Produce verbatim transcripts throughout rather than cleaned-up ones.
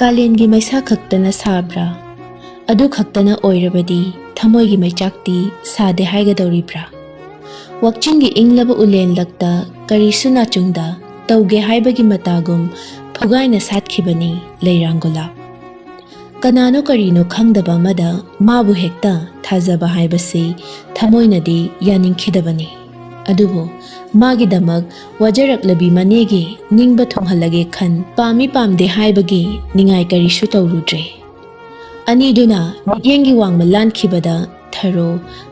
ꯀꯥꯂꯦꯟꯒꯤ ꯃꯩꯁꯥ ꯈꯛꯇꯅ ꯁꯥꯕ꯭ꯔꯥ? ꯑꯗꯨ ꯈꯛꯇꯅ ꯑꯣꯏꯔꯕꯗꯤ ꯊꯃꯣꯏꯒꯤ ꯃꯩꯆꯥꯛꯇꯤ ꯁꯥꯗꯦ ꯍꯥꯏꯒꯗꯧꯔꯤꯕ꯭ꯔꯥ? ꯋꯥꯛꯆꯤꯡꯒꯤ ꯏꯪꯂꯕ ꯎꯂꯦꯟꯂꯛꯇ ꯀꯔꯤꯁꯨ ꯅꯥꯆꯨꯡꯗ ꯇꯧꯒꯦ ꯍꯥꯏꯕꯒꯤ ꯃꯇꯥꯒꯨꯝ ꯐꯨꯒꯥꯏꯅ ꯁꯥꯠꯈꯤꯕꯅꯤ ꯂꯩꯔꯥꯡ ꯒꯨꯂꯥꯞ꯫ ꯀꯅꯥꯅꯣ ꯀꯔꯤꯅꯣ ꯈꯪꯗꯕ ꯑꯃꯗ ꯃꯥꯕꯨ ꯍꯦꯛꯇ ꯊꯥꯖꯕ ꯍꯥꯏꯕꯁꯤ ꯊꯃꯣꯏꯅꯗꯤ ꯌꯥꯅꯤꯡꯈꯤꯗꯕꯅꯤ꯫ ꯑꯗꯨꯕꯨ ꯃꯥꯒꯤꯗꯃꯛ ꯋꯥꯖꯔꯛꯂꯕꯤ ꯃꯅꯦꯒꯤ ꯅꯤꯡꯕ ꯊꯨꯡꯍꯜꯂꯒꯦ ꯈꯟ ꯄꯥꯝꯃꯤ ꯄꯥꯝꯗꯦ ꯍꯥꯏꯕꯒꯤ ꯅꯤꯡꯉꯥꯏ ꯀꯔꯤꯁꯨ ꯇꯧꯔꯨꯗ꯭ꯔꯦ꯫ ꯑꯅꯤꯗꯨꯅ ꯃꯤꯠꯌꯦꯡꯒꯤ ꯋꯥꯡꯃ ꯂꯥꯟꯈꯤꯕꯗ ꯊꯔꯣ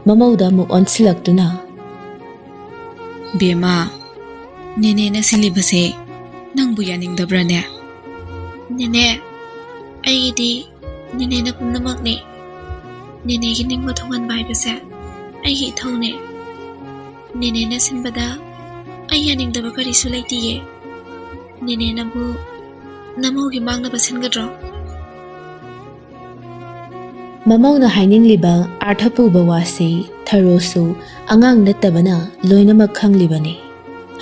ꯃꯃꯧꯗ ꯑꯃꯨꯛ ꯑꯣꯟꯁꯤꯜꯂꯛꯇꯨꯅ, "ꯕꯦꯝꯃ, ꯅꯦꯅꯦꯅ ꯁꯤꯜꯂꯤꯕꯁꯦ ꯅꯪꯕꯨ ꯌꯥꯅꯤꯡꯗꯕ꯭ꯔꯥꯅꯦ?" "ꯅꯦꯅꯦ, ꯑꯩꯒꯤꯗꯤ ꯅꯦꯅꯦꯅ ꯄꯨꯝꯅꯃꯛꯅꯦ꯫ ꯅꯦꯅꯦꯒꯤ ꯅꯤꯡꯕ ꯊꯨꯡꯍꯟꯕ ꯍꯥꯏꯕꯁꯦ ꯑꯩꯒꯤ ꯏꯊꯧꯅꯦ꯫ ꯅꯦꯅꯦꯅ ꯁꯤꯟꯕꯗ ꯑꯩ ꯌꯥꯅꯤꯡꯗꯕ ꯀꯔꯤꯁꯨ ꯂꯩꯇꯤꯌꯦ꯫ ꯅꯦꯅꯦꯅꯕꯨ ꯅꯃꯧꯒꯤ ꯃꯥꯡꯅꯕ ꯁꯤꯟꯒꯗ꯭ꯔꯣ?" ꯃꯃꯧꯅ ꯍꯥꯏꯅꯤꯡꯂꯤꯕ ꯑꯥꯔꯊ ꯄꯨꯕ ꯋꯥꯁꯤ ꯊꯔꯣꯁꯨ ꯑꯉꯥꯡ ꯅꯠꯇꯕꯅ ꯂꯣꯏꯅꯃꯛ ꯈꯪꯂꯤꯕꯅꯤ꯫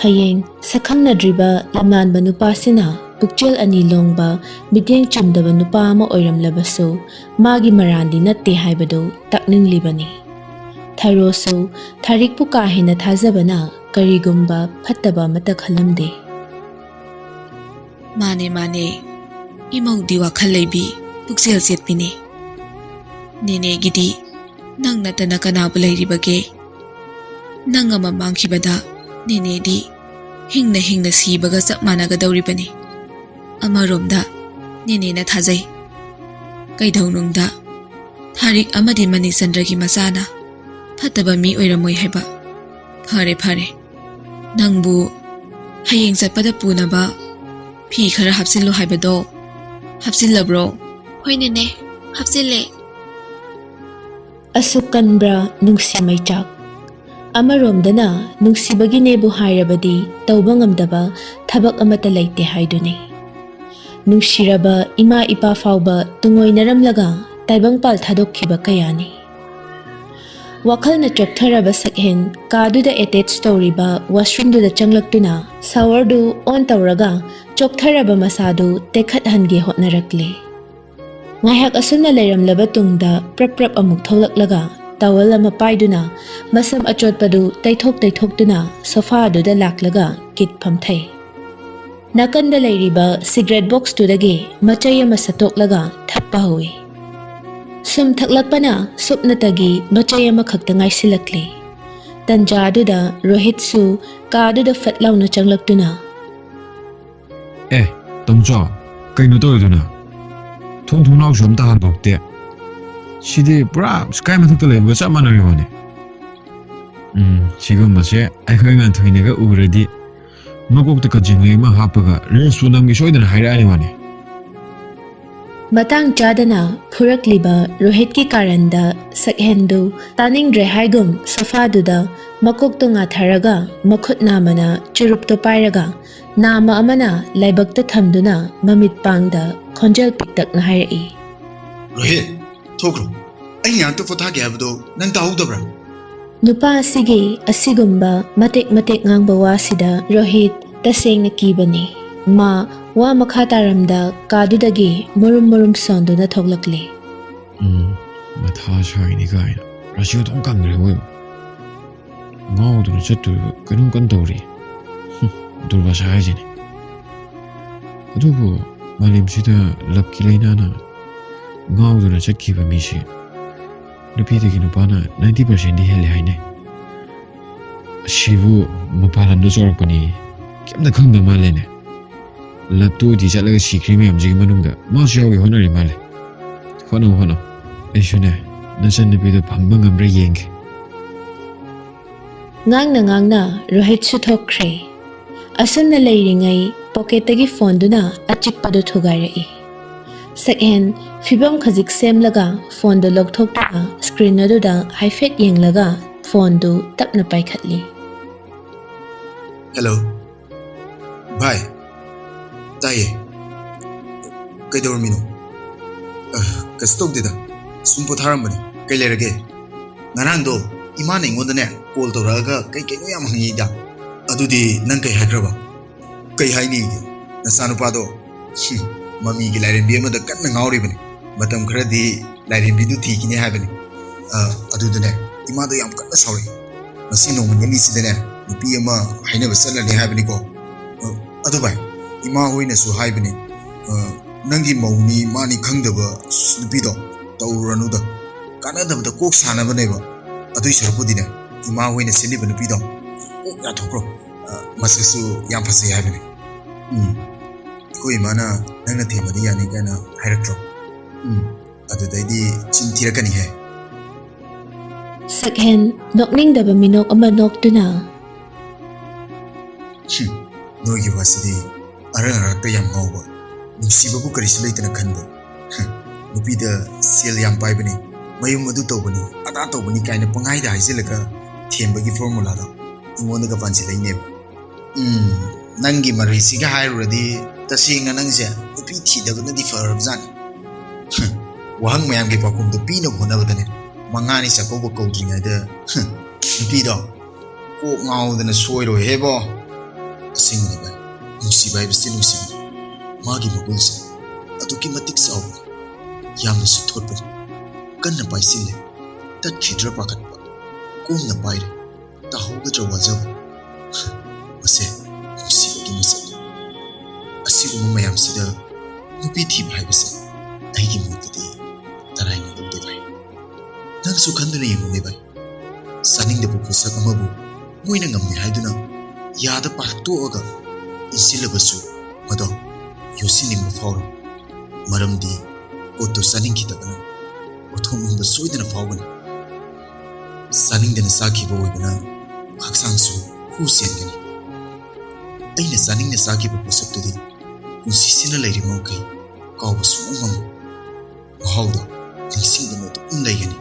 ꯍꯌꯦꯡ ꯁꯛꯈꯪꯅꯗ꯭ꯔꯤꯕ ꯂꯝꯂꯥꯟꯕ ꯅꯨꯄꯥꯁꯤꯅ ꯄꯨꯛꯆꯦꯜ ꯑꯅꯤ ꯂꯣꯡꯕ, ꯃꯤꯠꯌꯦꯡ ꯆꯨꯝꯗꯕ ꯅꯨꯄꯥ ꯑꯃ ꯑꯣꯏꯔꯝꯂꯕꯁꯨ ꯃꯥꯒꯤ ꯃꯔꯥꯟꯗꯤ ꯅꯠꯇꯦ ꯍꯥꯏꯕꯗꯨ ꯇꯥꯛꯅꯤꯡꯂꯤꯕꯅꯤ꯫ ꯊꯔꯣꯁꯨ ꯊꯥꯔꯤꯛꯄꯨ ꯀꯥ ꯍꯦꯟꯅ ꯊꯥꯖꯕꯅ ꯀꯔꯤꯒꯨꯝꯕ ꯐꯠꯇꯕ ꯑꯃꯠꯇ ꯈꯜꯂꯝꯗꯦ꯫ "ꯃꯥꯅꯦ, ꯃꯥꯅꯦ, ꯏꯃꯧꯗꯤ ꯋꯥꯈꯜ ꯂꯩꯕꯤ, ꯄꯨꯛꯆꯦꯜ ꯆꯦꯠꯄꯤꯅꯦ꯫ ꯅꯦꯅꯦꯒꯤꯗꯤ ꯅꯪ ꯅꯠꯇꯅ ꯀꯅꯥꯕꯨ ꯂꯩꯔꯤꯕꯒꯦ? ꯅꯪ ꯑꯃ ꯃꯥꯡꯈꯤꯕꯗ ꯅꯦꯅꯦꯗꯤ ꯍꯤꯡꯅ ꯍꯤꯡꯅ ꯁꯤꯕꯒ ꯆꯞ ꯃꯥꯟꯅꯒꯗꯧꯔꯤꯕꯅꯤ꯫ ꯑꯃꯔꯣꯝꯗ ꯅꯦꯅꯦꯅ ꯊꯥꯖꯩ꯫ ꯀꯩꯗꯧꯅꯨꯡꯗ ꯊꯥꯔꯤꯛ ꯑꯃꯗꯤ ꯃꯅꯤꯆꯟꯗ꯭ꯔꯒꯤ ꯃꯆꯥꯅ ꯐꯠꯇꯕ ꯃꯤ ꯑꯣꯏꯔꯝꯃꯣꯏ ꯍꯥꯏꯕ꯫ ꯐꯔꯦ, ꯐꯔꯦ꯫ ꯅꯪꯕꯨ ꯍꯌꯦꯡ ꯆꯠꯄꯗ ꯄꯨꯅꯕ ꯐꯤ ꯈꯔ ꯍꯥꯞꯆꯤꯜꯂꯨ ꯍꯥꯏꯕꯗꯣ ꯍꯥꯞꯆꯤꯜꯂꯕ꯭ꯔꯣ?" "ꯍꯣꯏ ꯅꯦꯅꯦ, ꯍꯥꯞꯆꯤꯜꯂꯦ꯫" ꯑꯁꯨꯛ ꯀꯟꯕ꯭ꯔꯥ ꯅꯨꯡꯁꯤ ꯃꯩꯆꯥꯛ? ꯑꯃꯔꯣꯝꯗꯅ ꯅꯨꯡꯁꯤꯕꯒꯤꯅꯦꯕꯨ ꯍꯥꯏꯔꯕꯗꯤ ꯇꯧꯕ ꯉꯝꯗꯕ ꯊꯕꯛ ꯑꯃꯠꯇ ꯂꯩꯇꯦ ꯍꯥꯏꯗꯨꯅꯤ꯫ ꯅꯨꯡꯁꯤꯔꯕ ꯏꯃꯥ ꯏꯄꯥ ꯐꯥꯎꯕ ꯇꯨꯡꯑꯣꯏꯅꯔꯝꯂꯒ ꯇꯥꯏꯕꯪꯄꯥꯜ ꯊꯥꯗꯣꯛꯈꯤꯕ ꯀꯌꯥꯅꯤ꯫ ꯋꯥꯈꯜꯅ ꯆꯣꯛꯊꯔꯕ ꯁꯛꯍꯦꯟ ꯀꯥꯗꯨꯗ ꯑꯦꯇꯦꯆ ꯇꯧꯔꯤꯕ ꯋꯥꯁꯔꯨꯝꯗꯨꯗ ꯆꯪꯂꯛꯇꯨꯅ ꯁꯥꯋꯔꯗꯨ ꯑꯣꯟ ꯇꯧꯔꯒ ꯆꯣꯛꯊꯔꯕ ꯃꯁꯥꯗꯨ ꯇꯦꯛꯈꯠꯍꯟꯒꯦ ꯍꯣꯠꯅꯔꯛꯂꯦ꯫ ꯉꯥꯏꯍꯥꯛ ꯑꯁꯨꯝꯅ ꯂꯩꯔꯝꯂꯕ ꯇꯨꯡꯗ ꯄ꯭ꯔꯞ ꯄ꯭ꯔꯞ ꯑꯃꯨꯛ ꯊꯣꯛꯂꯛꯂꯒ ꯇꯥꯋꯜ ꯑꯃ ꯄꯥꯏꯗꯨꯅ ꯃꯁꯝ ꯑꯆꯣꯠꯄꯗꯨ ꯇꯩꯊꯣꯛ ꯇꯩꯊꯣꯛꯇꯨꯅ ꯁꯣꯐꯥꯗꯨꯗ ꯂꯥꯛꯂꯒ ꯀꯤꯠ ꯐꯝꯊꯩ꯫ ꯅꯥꯀꯟꯗ ꯂꯩꯔꯤꯕ ꯁꯤꯒꯔꯦꯠ ꯕꯣꯛꯁꯇꯨꯗꯒꯤ ꯃꯆꯩ ꯑꯃ ꯁꯠꯇꯣꯛꯂꯒ ꯊꯛꯄ ꯍꯧꯏ꯫ ꯁꯨꯝ ꯊꯛꯂꯛꯄꯅ ꯁꯨꯞꯅꯇꯒꯤ ꯃꯆꯩ ꯑꯃꯈꯛꯇ ꯉꯥꯏꯁꯤꯜꯂꯛꯂꯤ꯫ ꯇꯟꯖꯥꯗꯨꯗ ꯔꯣꯍꯤꯠꯁꯨ ꯀꯥꯗꯨꯗ ꯐꯠ ꯂꯥꯎꯅ ꯆꯪꯂꯛꯇꯨꯅ, "ꯑꯦ, ꯇꯣꯝꯆꯥ, ꯀꯩꯅꯣ ꯇꯧꯔꯤꯗꯨꯅ? ꯊꯣꯡ ꯊꯣꯡꯅꯥꯎꯁꯨ ꯑꯝꯇ ꯍꯥꯡꯗꯣꯛꯇꯦ꯫ ꯁꯤꯗꯤ ꯄꯨꯔꯥ ꯁ꯭ꯀꯥꯏ ꯃꯊꯛꯇ ꯂꯩꯕꯒ ꯆꯞ ꯃꯥꯟꯅꯔꯤꯕꯅꯦ꯫ ꯎꯝ, ꯁꯤꯒꯨꯝꯕꯁꯦ ꯑꯩꯈꯣꯏ ꯉꯥꯟꯊꯣꯏꯅꯒ ꯎꯔꯗꯤ ꯃꯀꯣꯛꯇ ꯀꯖꯦꯡꯂꯩ ꯑꯃ ꯍꯥꯞꯄꯒ ꯔꯤꯜꯁꯄꯨ ꯅꯝꯒꯦ ꯁꯣꯏꯗꯅ ꯍꯥꯏꯔꯛꯑꯅꯤ ꯋꯥꯅꯤ꯫" ꯃꯇꯥꯡ ꯆꯥꯗꯅ ꯐꯨꯔꯛꯂꯤꯕ ꯔꯣꯍꯤꯠꯀꯤ ꯀꯥꯔꯟꯗ ꯁꯛꯍꯦꯟꯗꯨ ꯇꯥꯅꯤꯡꯗ꯭ꯔꯦ ꯍꯥꯏꯒꯨꯝ ꯁꯣꯐꯥꯗꯨꯗ ꯃꯀꯣꯛꯇꯣ ꯉꯥꯊꯔꯒ ꯃꯈꯨꯠ ꯅꯥꯝꯃꯅ ꯆꯨꯔꯨꯞꯇꯣ ꯄꯥꯏꯔꯒ ꯅꯥꯝꯃ ꯑꯃꯅ ꯂꯥꯏꯕꯛꯇ ꯊꯝꯗꯨꯅ ꯃꯃꯤꯠ ꯄꯥꯡꯗ ꯈꯣꯟꯖꯦꯜ ꯄꯤꯛꯇꯛꯅ ꯍꯥꯏꯔꯛꯏ꯫ "ꯔꯣꯍꯤꯠ, ꯊꯣꯛꯈ꯭ꯔꯣ꯫ ꯑꯩ ꯉꯥꯏꯍꯥꯛꯇ ꯄꯣꯊꯥꯒꯦ ꯍꯥꯏꯕꯗꯣ ꯅꯪ ꯇꯥꯍꯧꯗꯕ꯭ꯔꯥ?" ꯅꯨꯄꯥ ꯑꯁꯤꯒꯤ ꯑꯁꯤꯒꯨꯝꯕ ꯃꯇꯦꯛ ꯃꯇꯦꯛ ꯉꯥꯡꯕ ꯋꯥꯁꯤꯗ ꯔꯣꯍꯤꯠ ꯇꯁꯦꯡꯅ ꯀꯤꯕꯅꯤ꯫ ꯃꯥ ꯋꯥ ꯃꯈꯥ ꯇꯥꯔꯝꯗ ꯀꯥꯗꯨꯗꯒꯤ ꯃꯔꯨꯝ ꯃꯔꯨꯝ ꯁꯣꯟꯗꯨꯅ ꯊꯣꯛꯂꯛꯂꯤ꯫ "ꯎꯝ, ꯃꯊꯥ ꯁꯥꯏꯅꯤ ꯀꯥꯏꯅ꯫ ꯔꯥꯁꯤ ꯑꯗꯨꯝ ꯀꯪꯈ꯭ꯔꯦ ꯑꯣꯏꯕ꯫ ꯉꯥꯎꯗꯨꯅ ꯆꯠꯇꯣꯔꯤꯕ ꯀꯩꯅꯣꯝ ꯀꯟꯅ ꯇꯧꯔꯤ꯫ ꯍꯨꯝ, ꯗꯨꯔꯕꯥꯁꯥ ꯍꯥꯏꯁꯤꯅꯤ꯫ ꯑꯗꯨꯕꯨ ꯃꯥꯂꯦꯝꯁꯤꯗ ꯂꯞꯀꯤ ꯂꯥꯏꯅꯥꯅ ꯉꯥꯎꯗꯨꯅ ꯆꯠꯈꯤꯕ ꯃꯤꯁꯦ ꯅꯨꯄꯤꯗꯒꯤ ꯅꯨꯄꯥꯅ ꯅꯥꯏꯟꯇꯤ ꯄꯥꯔꯁꯦꯟꯗꯤ ꯍꯦꯜꯂꯦ ꯍꯥꯏꯅꯩ꯫ ꯑꯁꯤꯕꯨ ꯃꯄꯥꯟ ꯂꯝꯗ ꯆꯥꯎꯔꯛꯄꯅꯤ, ꯀꯩꯝꯇ ꯈꯪꯗ ꯃꯥꯜꯂꯦꯅꯦ꯫ ꯂꯞꯇꯨꯗꯤ ꯆꯠꯂꯒ ꯁꯤꯈ꯭ꯔꯤ ꯃꯌꯥꯝꯁꯤꯒꯤ ꯃꯅꯨꯡꯗ ꯃꯥꯁꯨ ꯌꯥꯎꯒꯦ ꯍꯣꯠꯅꯔꯤ ꯃꯥꯜꯂꯦ꯫ ꯍꯣꯠꯅꯧ, ꯍꯣꯠꯅꯧ꯫ ꯑꯩꯁꯨꯅꯦ, ꯅꯆꯟꯅꯨꯄꯤꯗꯣ ꯐꯪꯕ ꯉꯝꯕ꯭ꯔꯥ ꯌꯦꯡꯒꯦ꯫" ꯉꯥꯡꯅ ꯉꯥꯡꯅ ꯔꯣꯍꯤꯠꯁꯨ ꯊꯣꯛꯈ꯭ꯔꯦ꯫ ꯑꯁꯨꯝꯅ ꯂꯩꯔꯤꯉꯩ ꯄꯣꯀꯦꯠꯇꯒꯤ ꯐꯣꯟꯗꯨꯅ ꯑꯆꯤꯛꯄꯗꯨ ꯊꯨꯒꯥꯏꯔꯛꯏ꯫ ꯁꯛꯍꯦꯟ ꯐꯤꯕꯝ ꯈꯖꯤꯛ ꯁꯦꯝꯂꯒ ꯐꯣꯟꯗꯨ ꯂꯧꯊꯣꯛꯇꯨꯅ ꯁ꯭ꯀ꯭ꯔꯤꯟ ꯑꯗꯨꯗ ꯍꯥꯏꯐꯦꯠ ꯌꯦꯡꯂꯒ ꯐꯣꯟꯗꯨ ꯇꯞꯅ ꯄꯥꯏꯈꯠꯂꯤ꯫ "ꯍꯦꯜꯂꯣ꯫ ꯚꯥꯏ, ꯇꯥꯏꯌꯦ꯫ ꯀꯩꯗꯧꯔꯝꯃꯤꯅꯣ?" "ꯑ, ꯀꯩꯁꯨ ꯇꯧꯗꯦꯗ꯫ ꯁꯨꯝ ꯄꯣꯊꯥꯔꯝꯕꯅꯤ꯫ ꯀꯩ ꯂꯩꯔꯒꯦ?" ꯉꯔꯥꯡꯗꯣ ꯏꯃꯥꯅ ꯑꯩꯉꯣꯟꯗꯅꯦ ꯀꯣꯜ ꯇꯧꯔꯛꯑꯒ ꯀꯩ ꯀꯩꯅꯣ ꯌꯥꯝ ꯍꯪꯉꯤꯗ꯫ ꯑꯗꯨꯗꯤ ꯅꯪ ꯀꯩ ꯍꯥꯏꯈ꯭ꯔꯕ? ꯀꯩ ꯍꯥꯏꯅꯤꯒꯦ? ꯅꯆꯥꯅꯨꯄꯥꯗꯣ, ꯍꯨꯝ, ꯃꯃꯤꯒꯤ ꯂꯥꯏꯔꯦꯝꯕꯤ ꯑꯃꯗ ꯀꯟꯅ ꯉꯥꯎꯔꯤꯕꯅꯤ꯫ ꯃꯇꯝ ꯈꯔꯗꯤ ꯂꯥꯏꯔꯦꯝꯕꯤꯗꯨ ꯊꯤꯈꯤꯅꯤ ꯍꯥꯏꯕꯅꯤ꯫ ꯑ, ꯑꯗꯨꯗꯅꯦ ꯏꯃꯥꯗꯣ ꯌꯥꯝ ꯀꯟꯅ ꯁꯥꯎꯔꯛꯏ꯫ ꯉꯁꯤ ꯅꯣꯡꯃ ꯅꯤꯅꯤꯁꯤꯗꯅꯦ ꯅꯨꯄꯤ ꯑꯃ ꯍꯥꯏꯅꯕ ꯆꯠꯂꯅꯤ ꯍꯥꯏꯕꯅꯤꯀꯣ꯫ ꯑ, ꯑꯗꯨ ꯚꯥꯏ, ꯏꯃꯥ ꯍꯣꯏꯅꯁꯨ ꯍꯥꯏꯕꯅꯤ, ꯑ, ꯅꯪꯒꯤ ꯃꯧꯅꯤ ꯃꯥꯅꯤ ꯈꯪꯗꯕ ꯅꯨꯄꯤꯗꯣ ꯇꯧꯔꯨꯔꯅꯨꯗ, ꯀꯥꯟꯅꯗꯕꯗ ꯀꯣꯛ ꯁꯥꯟꯅꯕꯅꯦꯕ꯫ ꯑꯗꯨꯏ ꯁꯔꯨꯛꯄꯨꯗꯤꯅꯦ, ꯏꯃꯥ ꯍꯣꯏꯅ ꯁꯤꯜꯂꯤꯕ ꯅꯨꯄꯤꯗꯣ ꯀꯣꯛ ꯌꯥꯊꯣꯛꯈ꯭ꯔꯣ꯫ ꯑ, ꯃꯁꯛꯁꯨ ꯌꯥꯝ ꯐꯖꯩ ꯍꯥꯏꯕꯅꯤ꯫ ꯎꯝ, ꯑꯩꯈꯣꯏ ꯏꯃꯥꯅ ꯅꯪꯅ ꯊꯦꯝꯕꯗꯤ ꯌꯥꯅꯤ ꯀꯥꯏꯅ ꯍꯥꯏꯔꯛꯇ꯭ꯔꯣ? ꯎꯝ, ꯑꯗꯨꯗꯩꯗꯤ ꯆꯤꯟ ꯊꯤꯔꯛꯀꯅꯤꯍꯦ꯫ ꯁꯛꯍꯦꯟ ꯅꯣꯛꯅꯤꯡꯗꯕ ꯃꯤꯅꯣꯛ ꯑꯃ ꯅꯣꯛꯇꯨꯅ, ꯍꯨꯝ, ꯅꯣꯏꯒꯤ ꯋꯥꯁꯤꯗꯤ ꯑꯔꯛ ꯑꯔꯛꯇ ꯌꯥꯝ ꯉꯥꯎꯕ, ꯅꯨꯡꯁꯤꯕꯕꯨ ꯀꯔꯤꯁꯨ ꯂꯩꯇꯅ ꯈꯟꯕ꯫ ꯍꯨꯝ, ꯅꯨꯄꯤꯗ ꯁꯦꯜ ꯌꯥꯝ ꯄꯥꯏꯕꯅꯤ, ꯃꯌꯨꯝ ꯑꯗꯨ ꯇꯧꯕꯅꯤ, ꯑꯗꯥ ꯇꯧꯕꯅꯤ ꯀꯥꯏꯅ ꯄꯪꯍꯥꯏꯗ ꯍꯥꯏꯖꯤꯜꯂꯒ ꯊꯦꯝꯕꯒꯤ ꯐꯣꯔꯃꯨꯂꯥꯗꯣ ꯑꯩꯉꯣꯟꯗꯒ ꯄꯥꯟꯁꯤꯜꯂꯛꯏꯅꯦꯕ꯫ ꯎꯝ, ꯅꯪꯒꯤ ꯃꯔꯩꯁꯤꯒ ꯍꯥꯏꯔꯨꯔꯗꯤ ꯇꯁꯦꯡꯅ ꯅꯪꯁꯦ ꯅꯨꯄꯤ ꯊꯤꯗꯕꯅꯗꯤ ꯐꯔꯕꯖꯥꯠꯅꯤ꯫ ꯍꯨꯝ, ꯋꯥꯍꯪ ꯃꯌꯥꯝꯒꯤ ꯄꯥꯎꯈꯨꯝꯗꯣ ꯄꯤꯅꯕ ꯍꯣꯠꯅꯕꯗꯅꯦ, ꯃꯉꯥꯅꯤ ꯆꯥꯛꯀꯧꯕ ꯀꯧꯗ꯭ꯔꯤꯉꯩꯗ, ꯍꯨꯝ, ꯅꯨꯄꯤꯗꯣ ꯀꯣꯛ ꯉꯥꯎꯗꯅ ꯁꯣꯏꯔꯣꯏꯍꯦꯕꯣ꯫ ꯑꯁꯦꯡꯕꯅꯤ ꯚꯥꯏ, ꯅꯨꯡꯁꯤꯕ ꯍꯥꯏꯕꯁꯤ ꯅꯨꯡꯁꯤꯕꯅꯤ꯫ ꯃꯥꯒꯤ ꯃꯒꯨꯟꯁꯦ ꯑꯗꯨꯛꯀꯤ ꯃꯇꯤꯛ ꯆꯥꯎꯕꯅꯤ, ꯌꯥꯝꯅꯁꯨ ꯊꯣꯠꯄꯅꯤ꯫ ꯀꯟꯅ ꯄꯥꯏꯁꯤꯜꯂꯦ, ꯇꯠꯈꯤꯗ꯭ꯔꯥ ꯄꯥꯈꯠꯄ꯫ ꯀꯨꯝꯅ ꯄꯥꯏꯔꯦ, ꯇꯥꯍꯧꯒꯗ꯭ꯔꯥ ꯋꯥꯖꯕ꯫ ꯃꯁꯦ ꯅꯨꯡꯁꯤꯕꯒꯤ ꯃꯁꯛꯅꯤ꯫ ꯑꯁꯤꯒꯨꯝꯕ ꯃꯌꯥꯝꯁꯤꯗ ꯅꯨꯄꯤ ꯊꯤꯕ ꯍꯥꯏꯕꯁꯦ ꯑꯩꯒꯤ ꯃꯣꯠꯇꯗꯤ ꯇꯔꯥꯏꯅ ꯂꯧꯗꯦ ꯚꯥꯏ꯫ ꯅꯪꯁꯨ ꯈꯟꯗꯨꯅ ꯌꯦꯡꯉꯨꯅꯦ ꯚꯥꯏ꯫ ꯆꯥꯅꯤꯡꯗꯕ ꯄꯣꯠꯁꯛ ꯑꯃꯕꯨ ꯃꯣꯏꯅ ꯉꯝꯃꯤ ꯍꯥꯏꯗꯨꯅ ꯌꯥꯗ ꯄꯥꯛꯇꯣꯛꯑꯒ ꯏꯟꯁꯤꯜꯂꯕꯁꯨ ꯃꯗꯣ ꯌꯣꯠꯁꯤꯟꯅꯤꯡꯕ ꯐꯥꯎꯔꯣꯏ꯫ ꯃꯔꯝꯗꯤ ꯄꯣꯠꯇꯨ ꯆꯥꯅꯤꯡꯈꯤꯗꯕꯅ ꯄꯣꯠꯊꯣꯛꯅꯤꯡꯕ ꯁꯣꯏꯗꯅ ꯐꯥꯎꯒꯅꯤ꯫ ꯆꯥꯅꯤꯡꯗꯅ ꯆꯥꯈꯤꯕ ꯑꯣꯏꯕꯅ ꯍꯛꯆꯥꯡꯁꯨ ꯍꯨ ꯆꯦꯟꯒꯅꯤ꯫ ꯑꯩꯅ ꯆꯥꯅꯤꯡꯅ ꯆꯥꯈꯤꯕ ꯄꯣꯠꯁꯛꯇꯨꯗꯤ ꯄꯨꯟꯁꯤꯁꯤꯅ ꯂꯩꯔꯤꯕ ꯃꯈꯩ ꯀꯥꯎꯕ ꯁꯨꯡꯉꯝ ꯉꯝꯃꯣꯏ꯫ ꯃꯍꯥꯎꯗꯣ ꯅꯤꯡꯁꯤꯡꯗꯨꯅ ꯑꯗꯨꯝ ꯂꯩꯒꯅꯤ꯫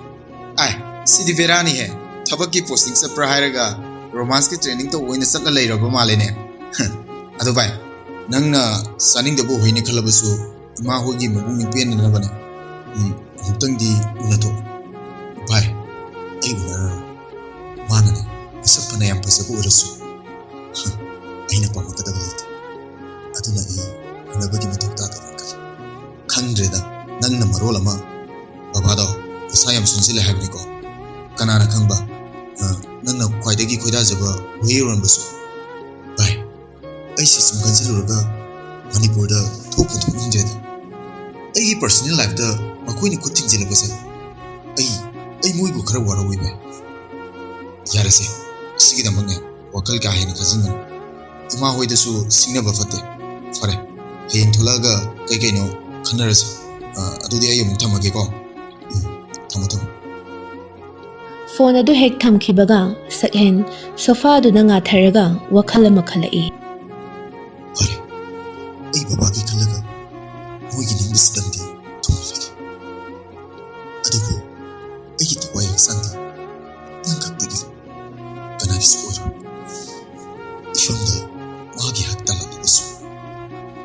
ꯑꯥꯏ, ꯁꯤꯗꯤ ꯕꯦꯔꯥꯅꯤꯍꯦ꯫ ꯊꯕꯛꯀꯤ ꯄꯣꯁꯇꯤꯡ ꯆꯠꯄ꯭ꯔꯥ ꯍꯥꯏꯔꯒ ꯔꯣꯃꯥꯟꯁꯀꯤ ꯇ꯭ꯔꯦꯅꯤꯡ ꯇꯧꯕ ꯑꯣꯏꯅ ꯆꯠꯂ ꯂꯩꯔꯕ ꯃꯥꯜꯂꯦꯅꯦ꯫ ꯑꯗꯣ ꯚꯥꯏ, ꯅꯪꯅ ꯆꯥꯅꯤꯡꯗꯕ ꯎꯍꯩꯅꯦ ꯈꯜꯂꯕꯁꯨ ꯏꯃꯥ ꯍꯣꯏꯒꯤ ꯃꯕꯨꯛꯅꯤꯡ ꯄꯦꯟꯅꯅꯕꯅꯦ꯫ ꯎꯝ, ꯑꯃꯨꯛꯇꯪꯗꯤ ꯎꯅꯊꯣꯛꯑꯣ꯫ ꯚꯥꯏ, ꯑꯩ ꯎꯅꯔꯔꯣꯏ꯫ ꯃꯥꯅꯅꯦ ꯃꯁꯛ ꯐꯅ ꯌꯥꯝ ꯐꯖꯕ ꯑꯣꯏꯔꯁꯨ, ꯍ, ꯑꯩꯅ ꯄꯥꯝꯃꯛꯀꯗꯕ ꯂꯩꯇꯦ꯫ ꯑꯗꯨꯅ ꯑꯩ ꯎꯅꯕꯒꯤ ꯃꯊꯧ ꯇꯥꯗꯕ ꯈꯜꯂꯤ꯫ ꯈꯪꯗ꯭ꯔꯦꯗ, ꯅꯪꯅ ꯃꯔꯣꯜ ꯑꯃ꯫ ꯕꯕꯥꯗꯣ ꯃꯁꯥ ꯌꯥꯝ ꯁꯣꯟꯖꯤꯜꯂꯦ ꯍꯥꯏꯕꯅꯤꯀꯣ꯫ ꯀꯅꯥꯅ ꯈꯪꯕ, ꯑ, ꯅꯪꯅ ꯈ꯭ꯋꯥꯏꯗꯒꯤ ꯈꯣꯏꯗꯥꯖꯕ ꯋꯥꯌꯦꯜꯔꯣꯟꯕꯁꯨ꯫ ꯚꯥꯏ, ꯑꯩꯁꯤ ꯁꯨꯝ ꯈꯟꯖꯤꯜꯂꯨꯔꯒ ꯃꯅꯤꯄꯨꯔꯗ ꯊꯣꯛꯄꯨ ꯊꯣꯛꯅꯤꯡꯗ꯭ꯔꯦꯗ꯫ ꯑꯩꯒꯤ personal lifeꯇ ꯃꯈꯣꯏꯅ ꯈꯨꯠ ꯊꯤꯡꯖꯤꯜꯂꯛꯄꯁꯦ ꯑꯩ, ꯑꯩ ꯃꯣꯏꯕꯨ ꯈꯔ ꯋꯥꯔꯧꯏ ꯚꯥꯏ꯫ ꯌꯥꯔꯦꯁꯦ, ꯁꯤꯒꯤꯗꯃꯛꯅꯦ ꯋꯥꯈꯜ ꯀꯥ ꯍꯦꯟꯅ ꯈꯟꯖꯤꯟꯒꯅꯨ꯫ ꯏꯃꯥ ꯍꯣꯏꯗꯁꯨ ꯁꯤꯡꯅꯕ ꯐꯠꯇꯦ꯫ ꯐꯔꯦ, ꯍꯌꯦꯡ ꯊꯣꯛꯂꯛꯑꯒ ꯀꯩ ꯀꯩꯅꯣ ꯈꯟꯅꯔꯁꯤ꯫ ꯑ, ꯑꯗꯨꯗꯤ ꯑꯩ ꯑꯃꯨꯛ ꯊꯝꯃꯒꯦꯀꯣ꯫ ꯎꯝ, ꯊꯝꯃꯣ, ꯊꯝꯃꯣ꯫ ꯐꯣꯟ ꯑꯗꯨ ꯍꯦꯛ ꯊꯝꯈꯤꯕꯒ ꯁꯛꯍꯦꯟ ꯁꯣꯐꯥꯗꯨꯗ ꯉꯥꯊꯔꯒ ꯋꯥꯈꯜ ꯑꯃ ꯈꯜꯂꯛꯏ꯫ ꯐꯔꯦ, ꯑꯩ ꯕꯕꯥꯒꯤ ꯈꯜꯂꯒ ꯃꯣꯏꯒꯤ ꯅꯤꯡꯕꯁꯤꯗꯪꯗꯤ ꯊꯨꯡꯍꯜꯂꯒꯦ꯫ ꯑꯗꯨꯕꯨ ꯑꯩꯒꯤ ꯊꯋꯥꯏ ꯍꯛꯆꯥꯡꯗꯤ ꯅꯪ ꯈꯛꯇꯒꯤ ꯂꯩ, ꯀꯅꯥꯒꯤꯁꯨ ꯑꯣꯏꯔꯣꯏ꯫ ꯏꯐꯝꯗ ꯃꯥꯒꯤ ꯍꯛ ꯇꯥꯜꯂꯛꯂꯕꯁꯨ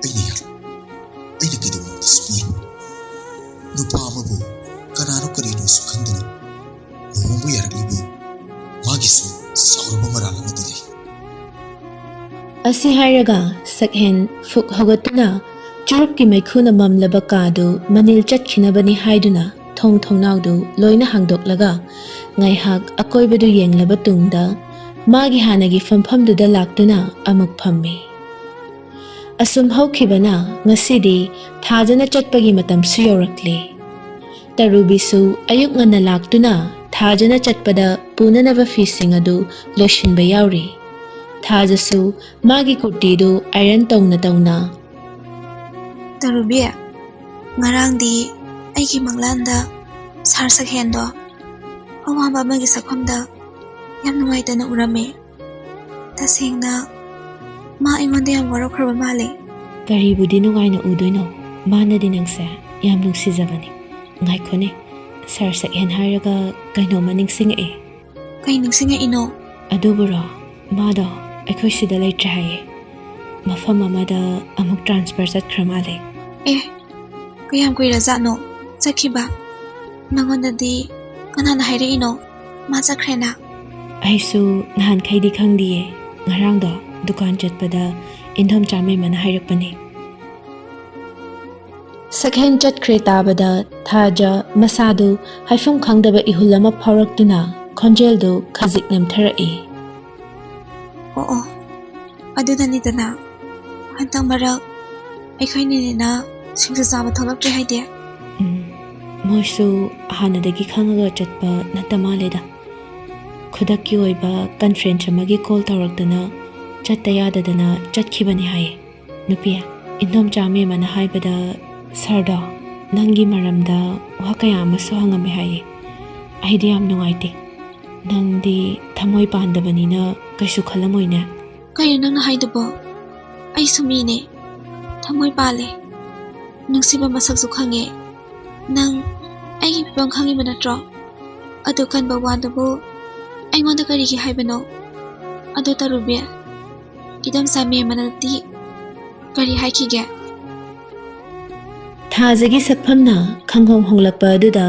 ꯑꯩꯅ ꯌꯥꯔꯣꯏ꯫ ꯑꯩꯅ ꯀꯩꯗꯧꯅꯨꯡꯗꯁꯨ ꯄꯦꯟꯂꯣꯏ꯫ ꯅꯨꯄꯥ ꯑꯃꯕꯨ ꯀꯅꯥꯅꯣ ꯀꯔꯤꯅꯣꯁꯨ ꯈꯪꯗꯅ ꯂꯨꯍꯣꯡꯕ ꯌꯥꯔꯛꯂꯤꯕ ꯃꯥꯒꯤꯁꯨ ꯆꯥꯎꯔꯕ ꯃꯔꯥꯜ ꯑꯃꯗꯤ ꯂꯩ꯫ ꯑꯁꯤ ꯍꯥꯏꯔꯒ ꯁꯛꯍꯦꯟ ꯐꯨꯛ ꯍꯧꯒꯠꯇꯨꯅ ꯆꯨꯔꯨꯞꯀꯤ ꯃꯩꯈꯨꯅ ꯃꯝꯂꯕ ꯀꯥꯗꯨ ꯃꯅꯤꯜ ꯆꯠꯈꯤꯅꯕꯅꯤ ꯍꯥꯏꯗꯨꯅ ꯊꯣꯡ ꯊꯣꯡꯅꯥꯎꯗꯨ ꯂꯣꯏꯅ ꯍꯥꯡꯗꯣꯛꯂꯒ ꯉꯥꯏꯍꯥꯛ ꯑꯀꯣꯏꯕꯗꯨ ꯌꯦꯡꯂꯕ ꯇꯨꯡꯗ ꯃꯥꯒꯤ ꯍꯥꯟꯅꯒꯤ ꯐꯝꯐꯝꯗꯨꯗ ꯂꯥꯛꯇꯨꯅ ꯑꯃꯨꯛ ꯐꯝꯃꯤ꯫ ꯑꯁꯨꯝ ꯍꯧꯈꯤꯕꯅ ꯉꯁꯤꯗꯤ ꯊꯥꯖꯅ ꯆꯠꯄꯒꯤ ꯃꯇꯝꯁꯨ ꯌꯧꯔꯛꯂꯦ꯫ ꯇꯔꯨꯕꯤꯁꯨ ꯑꯌꯨꯛ ꯉꯟꯅ ꯂꯥꯛꯇꯨꯅ ꯊꯥꯖꯅ ꯆꯠꯄꯗ ꯄꯨꯅꯅꯕ ꯐꯤꯁꯤꯡ ꯑꯗꯨ ꯂꯣꯏꯁꯤꯟꯕ ꯌꯥꯎꯔꯤ꯫ ꯊꯥꯖꯁꯨ ꯃꯥꯒꯤ ꯀꯨꯔꯇꯤꯗꯨ ꯑꯥꯏꯔꯟ ꯇꯧꯅ ꯇꯧꯅ, ꯇꯔꯨꯕꯤ, ꯉꯔꯥꯡꯗꯤ ꯑꯩꯒꯤ ꯃꯪꯂꯥꯟꯗ ꯁꯥꯔ ꯁꯛꯍꯦꯟꯗꯣ ꯑꯋꯥꯡꯕ ꯑꯃꯒꯤ ꯁꯛꯐꯝꯗ ꯌꯥꯝ ꯅꯨꯡꯉꯥꯏꯇꯅ ꯎꯔꯝꯃꯦ꯫ ꯇꯁꯦꯡꯅ ꯃꯥ ꯑꯩꯉꯣꯟꯗ ꯌꯥꯝ ꯋꯥꯔꯧꯈ꯭ꯔꯕ ꯃꯥꯜꯂꯦ꯫ ꯀꯔꯤꯕꯨꯗꯤ ꯅꯨꯡꯉꯥꯏꯅ ꯎꯗꯣꯏꯅꯣ? ꯃꯥꯅꯗꯤ ꯅꯪꯁꯦ ꯌꯥꯝ ꯅꯨꯡꯁꯤꯖꯕꯅꯤ꯫ ꯉꯥꯏꯈꯣꯅꯦ, ꯁꯥꯔ ꯁꯛꯍꯦꯟ ꯍꯥꯏꯔꯒ ꯀꯩꯅꯣꯝꯃ ꯅꯤꯡꯁꯤꯡꯉꯛꯑꯦ꯫ ꯀꯩ ꯅꯤꯡꯁꯤꯡꯉꯛꯏꯅꯣ? ꯑꯗꯨꯕꯨꯔꯣ, ꯃꯥꯗꯣ ꯑꯩꯈꯣꯏ ꯁꯤꯗ ꯂꯩꯇ꯭ꯔꯦ ꯍꯥꯏꯌꯦ꯫ ꯃꯐꯝ ꯑꯃꯗ ꯑꯃꯨꯛ ꯇ꯭ꯔꯥꯟꯁꯐꯔ ꯆꯠꯈ꯭ꯔ ꯃꯥꯜꯂꯦ꯫ ꯑꯦ, ꯀꯌꯥꯝ ꯀꯨꯏꯔꯖꯥꯠꯅꯣ ꯆꯠꯈꯤꯕ? ꯅꯉꯣꯟꯗꯗꯤ ꯀꯅꯥꯅ ꯍꯥꯏꯔꯛꯏꯅꯣ? ꯃꯥ ꯆꯠꯈ꯭ꯔꯦꯅ꯫ ꯑꯩꯁꯨ ꯅꯍꯥꯟꯈꯩꯗꯤ ꯈꯪꯗꯤꯌꯦ꯫ ꯉꯔꯥꯡꯗꯣ ꯗꯨꯀꯥꯟ ꯆꯠꯄꯗ ꯏꯟꯗꯣꯝꯆꯥ ꯃꯦꯝꯃꯅ ꯍꯥꯏꯔꯛꯄꯅꯦ꯫ ꯁꯛꯍꯦꯟ ꯆꯠꯈ꯭ꯔꯦ ꯇꯥꯕꯗ ꯊꯥꯖ ꯃꯁꯥꯗꯨ ꯍꯥꯏꯐꯝ ꯈꯪꯗꯕ ꯏꯍꯨꯜ ꯑꯃ ꯐꯥꯎꯔꯛꯇꯨꯅ ꯈꯣꯟꯖꯦꯜꯗꯨ ꯈꯖꯤꯛ ꯅꯦꯝꯊꯔꯛꯏ꯫ ꯑꯣ ꯑꯣ, ꯑꯗꯨꯅꯅꯤꯗꯅ ꯍꯟꯗꯛ ꯃꯔꯛ ꯑꯩꯈꯣꯏ ꯅꯦꯅꯦꯅ ꯁꯤꯡꯖꯨ ꯆꯥꯕ ꯊꯣꯛꯂꯛꯇ꯭ꯔꯦ ꯍꯥꯏꯗꯤ꯫ ꯎꯝ, ꯃꯣꯏꯁꯨ ꯍꯥꯟꯅꯗꯒꯤ ꯈꯪꯉꯒ ꯆꯠꯄ ꯅꯠꯇ ꯃꯥꯜꯂꯦꯗ꯫ ꯈꯨꯗꯛꯀꯤ ꯑꯣꯏꯕ ꯀꯟꯐ꯭ꯔꯦꯟꯁ ꯑꯃꯒꯤ ꯀꯣꯜ ꯇꯧꯔꯛꯇꯅ ꯆꯠꯇ ꯌꯥꯗꯗꯅ ꯆꯠꯈꯤꯕꯅꯤ ꯍꯥꯏꯌꯦ꯫ ꯅꯨꯄꯤ, ꯏꯟꯗꯣꯝꯆꯥ ꯃꯦꯝꯃꯅ ꯍꯥꯏꯕꯗ ꯁꯥꯔꯗꯣ ꯅꯪꯒꯤ ꯃꯔꯝꯗ ꯋꯥ ꯀꯌꯥ ꯑꯃꯁꯨ ꯍꯪꯉꯝꯃꯦ ꯍꯥꯏꯌꯦ꯫ ꯑꯩꯗꯤ ꯌꯥꯝ ꯅꯨꯡꯉꯥꯏꯇꯦ꯫ ꯅꯪꯗꯤ ꯊꯃꯣꯏ ꯄꯥꯟꯗꯕꯅꯤꯅ ꯀꯩꯁꯨ ꯈꯜꯂꯝꯃꯣꯏꯅꯦ꯫ ꯀꯩꯅꯣ ꯅꯪꯅ ꯍꯥꯏꯗꯨꯕꯣ? ꯑꯩꯁꯨ ꯃꯤꯅꯦ, ꯊꯃꯣꯏ ꯄꯥꯜꯂꯦ, ꯅꯨꯡꯁꯤꯕ ꯃꯁꯛꯁꯨ ꯈꯪꯉꯦ꯫ ꯅꯪ ꯑꯩꯒꯤ ꯐꯤꯕꯝ ꯈꯪꯉꯤꯕ ꯅꯠꯇ꯭ꯔꯣ? ꯑꯗꯨ ꯀꯟꯕ ꯋꯥꯗꯨꯕꯨ ꯑꯩꯉꯣꯟꯗ ꯀꯔꯤꯒꯤ ꯍꯥꯏꯕꯅꯣ? ꯑꯗꯣ ꯇꯔꯨꯕꯤ, ꯏꯗꯣꯝꯆꯥ ꯃꯦꯝꯃꯅꯗꯤ ꯀꯔꯤ ꯍꯥꯏꯈꯤꯒꯦ? ꯊꯥꯖꯒꯤ ꯁꯛꯐꯝꯅ ꯈꯪꯍꯣꯡ ꯍꯣꯡꯂꯛꯄ ꯑꯗꯨꯗ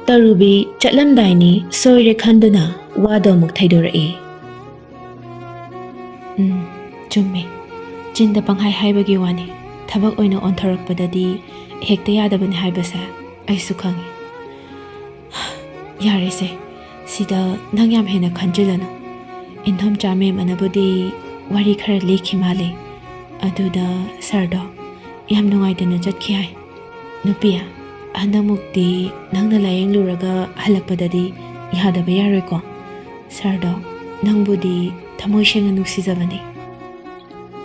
ꯇꯔꯨꯕꯤ ꯆꯠꯂꯝꯗꯥꯏꯅꯤ ꯁꯣꯏꯔꯦ ꯈꯟꯗꯨꯅ ꯋꯥꯗꯣ ꯑꯃꯨꯛ ꯊꯩꯗꯣꯔꯛꯏ꯫ ꯎꯝ, ꯆꯨꯝꯃꯦ꯫ ꯆꯤꯟꯗ ꯄꯪꯍꯥꯏ ꯍꯥꯏꯕꯒꯤ ꯋꯥꯅꯤ꯫ ꯊꯕꯛ ꯑꯣꯏꯅ ꯑꯣꯟꯊꯣꯔꯛꯄꯗꯗꯤ ꯍꯦꯛꯇ ꯌꯥꯗꯕꯅꯤ ꯍꯥꯏꯕꯁꯦ ꯑꯩꯁꯨ ꯈꯪꯉꯤ꯫ ꯌꯥꯔꯦꯁꯦ, ꯁꯤꯗ ꯅꯪ ꯌꯥꯝ ꯍꯦꯟꯅ ꯈꯟꯖꯤꯜꯂꯅꯨ꯫ ꯏꯟꯗꯣꯝꯆꯥ ꯃꯦꯝ ꯑꯅꯕꯨꯗꯤ ꯋꯥꯔꯤ ꯈꯔ ꯂꯤꯈꯤ ꯃꯥꯜꯂꯦ꯫ ꯑꯗꯨꯗ ꯁꯥꯔꯗꯣ ꯌꯥꯝ ꯅꯨꯡꯉꯥꯏꯇꯅ ꯆꯠꯈꯤ ꯍꯥꯏ꯫ ꯅꯨꯄꯤ, ꯍꯟꯗꯛꯃꯨꯛꯇꯤ ꯅꯪꯅ ꯂꯥꯌꯦꯡꯂꯨꯔꯒ ꯍꯜꯂꯛꯄꯗꯗꯤ ꯌꯥꯗꯕ ꯌꯥꯔꯣꯏꯀꯣ꯫ ꯁꯥꯔꯗꯣ ꯅꯪꯕꯨꯗꯤ ꯊꯃꯣꯏ ꯁꯦꯡꯅ ꯅꯨꯡꯁꯤꯖꯕꯅꯤ꯫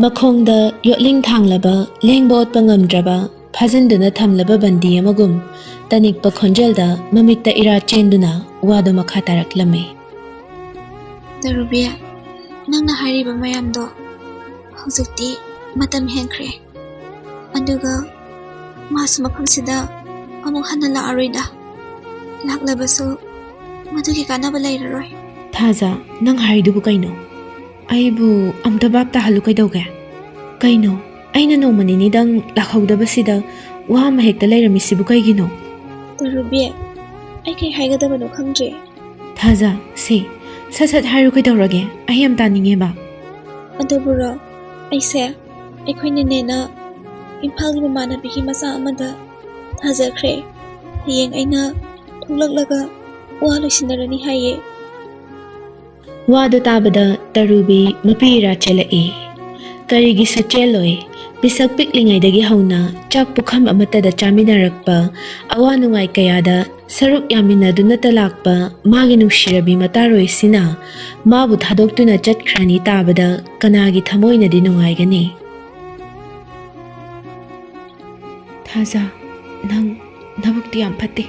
ꯃꯈꯣꯡꯗ ꯌꯣꯠꯂꯤꯡ ꯊꯥꯡꯂꯕ, ꯂꯦꯡꯕ ꯑꯣꯠꯄ ꯉꯝꯗ꯭ꯔꯕ, ꯐꯥꯖꯤꯟꯗꯨꯅ ꯊꯝꯂꯕ ꯕꯟꯗꯤ ꯑꯃꯒꯨꯝ ꯇꯅꯤꯛꯄ ꯈꯣꯟꯖꯦꯜꯗ ꯃꯃꯤꯠꯇ ꯏꯔꯥ ꯆꯦꯟꯗꯨꯅ ꯋꯥꯗꯨ ꯃꯈꯥ ꯇꯥꯔꯛꯂꯝꯃꯤ꯫ ꯇꯔꯨꯕꯤ, ꯅꯪꯅ ꯍꯥꯏꯔꯤꯕ ꯃꯌꯥꯝꯗꯣ ꯍꯧꯖꯤꯛꯇꯤ ꯃꯇꯝ ꯍꯦꯟꯈ꯭ꯔꯦ꯫ ꯑꯗꯨꯒ ꯃꯥꯁꯨ ꯃꯐꯝꯁꯤꯗ ꯑꯃꯨꯛ ꯍꯟꯅ ꯂꯥꯛꯑꯔꯣꯏꯗ꯫ ꯂꯥꯛꯂꯕꯁꯨ ꯃꯗꯨꯒꯤ ꯀꯥꯟꯅꯕ ꯂꯩꯔꯔꯣꯏ꯫ ꯊꯥꯖ, ꯅꯪ ꯍꯥꯏꯔꯤꯗꯨꯕꯨ ꯀꯩꯅꯣ? ꯑꯩꯕꯨ ꯑꯝꯇ ꯚꯥꯞ ꯇꯥꯍꯜꯂꯨ ꯀꯩꯗꯧꯒꯦ? ꯀꯩꯅꯣ, ꯑꯩꯅ ꯅꯣꯡꯃ ꯅꯤꯅꯤꯗꯪ ꯂꯥꯛꯍꯧꯗꯕꯁꯤꯗ ꯋꯥ ꯑꯃ ꯍꯦꯛꯇ ꯂꯩꯔꯝꯃꯤꯁꯤꯕꯨ ꯀꯩꯒꯤꯅꯣ? ꯇꯔꯨꯕꯤ, ꯑꯩ ꯀꯩ ꯍꯥꯏꯒꯗꯕꯅꯣ ꯈꯪꯗ꯭ꯔꯦ꯫ ꯊꯥꯖ, ꯁꯦ, ꯁꯠ ꯁꯠ ꯍꯥꯏꯔꯨ, ꯀꯩꯗꯧꯔꯒꯦ? ꯑꯩ ꯌꯥꯝ ꯇꯥꯅꯤꯡꯉꯦꯕ꯫ ꯑꯗꯨꯕꯨꯔꯣ, ꯑꯩꯁꯦ ꯑꯩꯈꯣꯏ ꯅꯦꯅꯦꯅ ꯏꯝꯐꯥꯜꯒꯤ ꯃꯃꯥꯟꯅꯕꯤꯒꯤ ꯃꯆꯥ ꯑꯃꯗ ꯊꯥꯖꯈ꯭ꯔꯦ꯫ ꯍꯌꯦꯡ ꯑꯩꯅ ꯊꯣꯛꯂꯛꯂꯒ ꯋꯥ ꯂꯣꯏꯁꯤꯟꯅꯔꯅꯤ ꯍꯥꯏꯌꯦ꯫ ꯋꯥꯗꯨ ꯇꯥꯕꯗ ꯇꯔꯨꯕꯤ ꯃꯄꯤ ꯏꯔꯥ ꯆꯦꯜꯂꯛꯏ꯫ ꯀꯔꯤꯒꯤꯁꯨ ꯆꯦꯜꯂꯣꯏ꯫ ꯄꯤꯁꯛ ꯄꯤꯛꯂꯤꯉꯩꯗꯒꯤ ꯍꯧꯅ ꯆꯥꯛ ꯄꯨꯈꯝ ꯑꯃꯠꯇꯗ ꯆꯥꯃꯤꯟꯅꯔꯛꯄ, ꯑꯋꯥ ꯅꯨꯡꯉꯥꯏ ꯀꯌꯥꯗ ꯁꯔꯨꯛ ꯌꯥꯃꯤꯟꯅꯗꯨꯅꯇ ꯂꯥꯛꯄ ꯃꯥꯒꯤ ꯅꯨꯡꯁꯤꯔꯕꯤ ꯃꯇꯥꯔꯣꯏꯁꯤꯅ ꯃꯥꯕꯨ ꯊꯥꯗꯣꯛꯇꯨꯅ ꯆꯠꯈ꯭ꯔꯅꯤ ꯇꯥꯕꯗ ꯀꯅꯥꯒꯤ ꯊꯃꯣꯏꯅꯗꯤ ꯅꯨꯡꯉꯥꯏꯒꯅꯤ? ꯊꯥꯖ, ꯅꯪ ꯅꯕꯨꯛꯇꯤ ꯌꯥꯝ ꯐꯠꯇꯦ꯫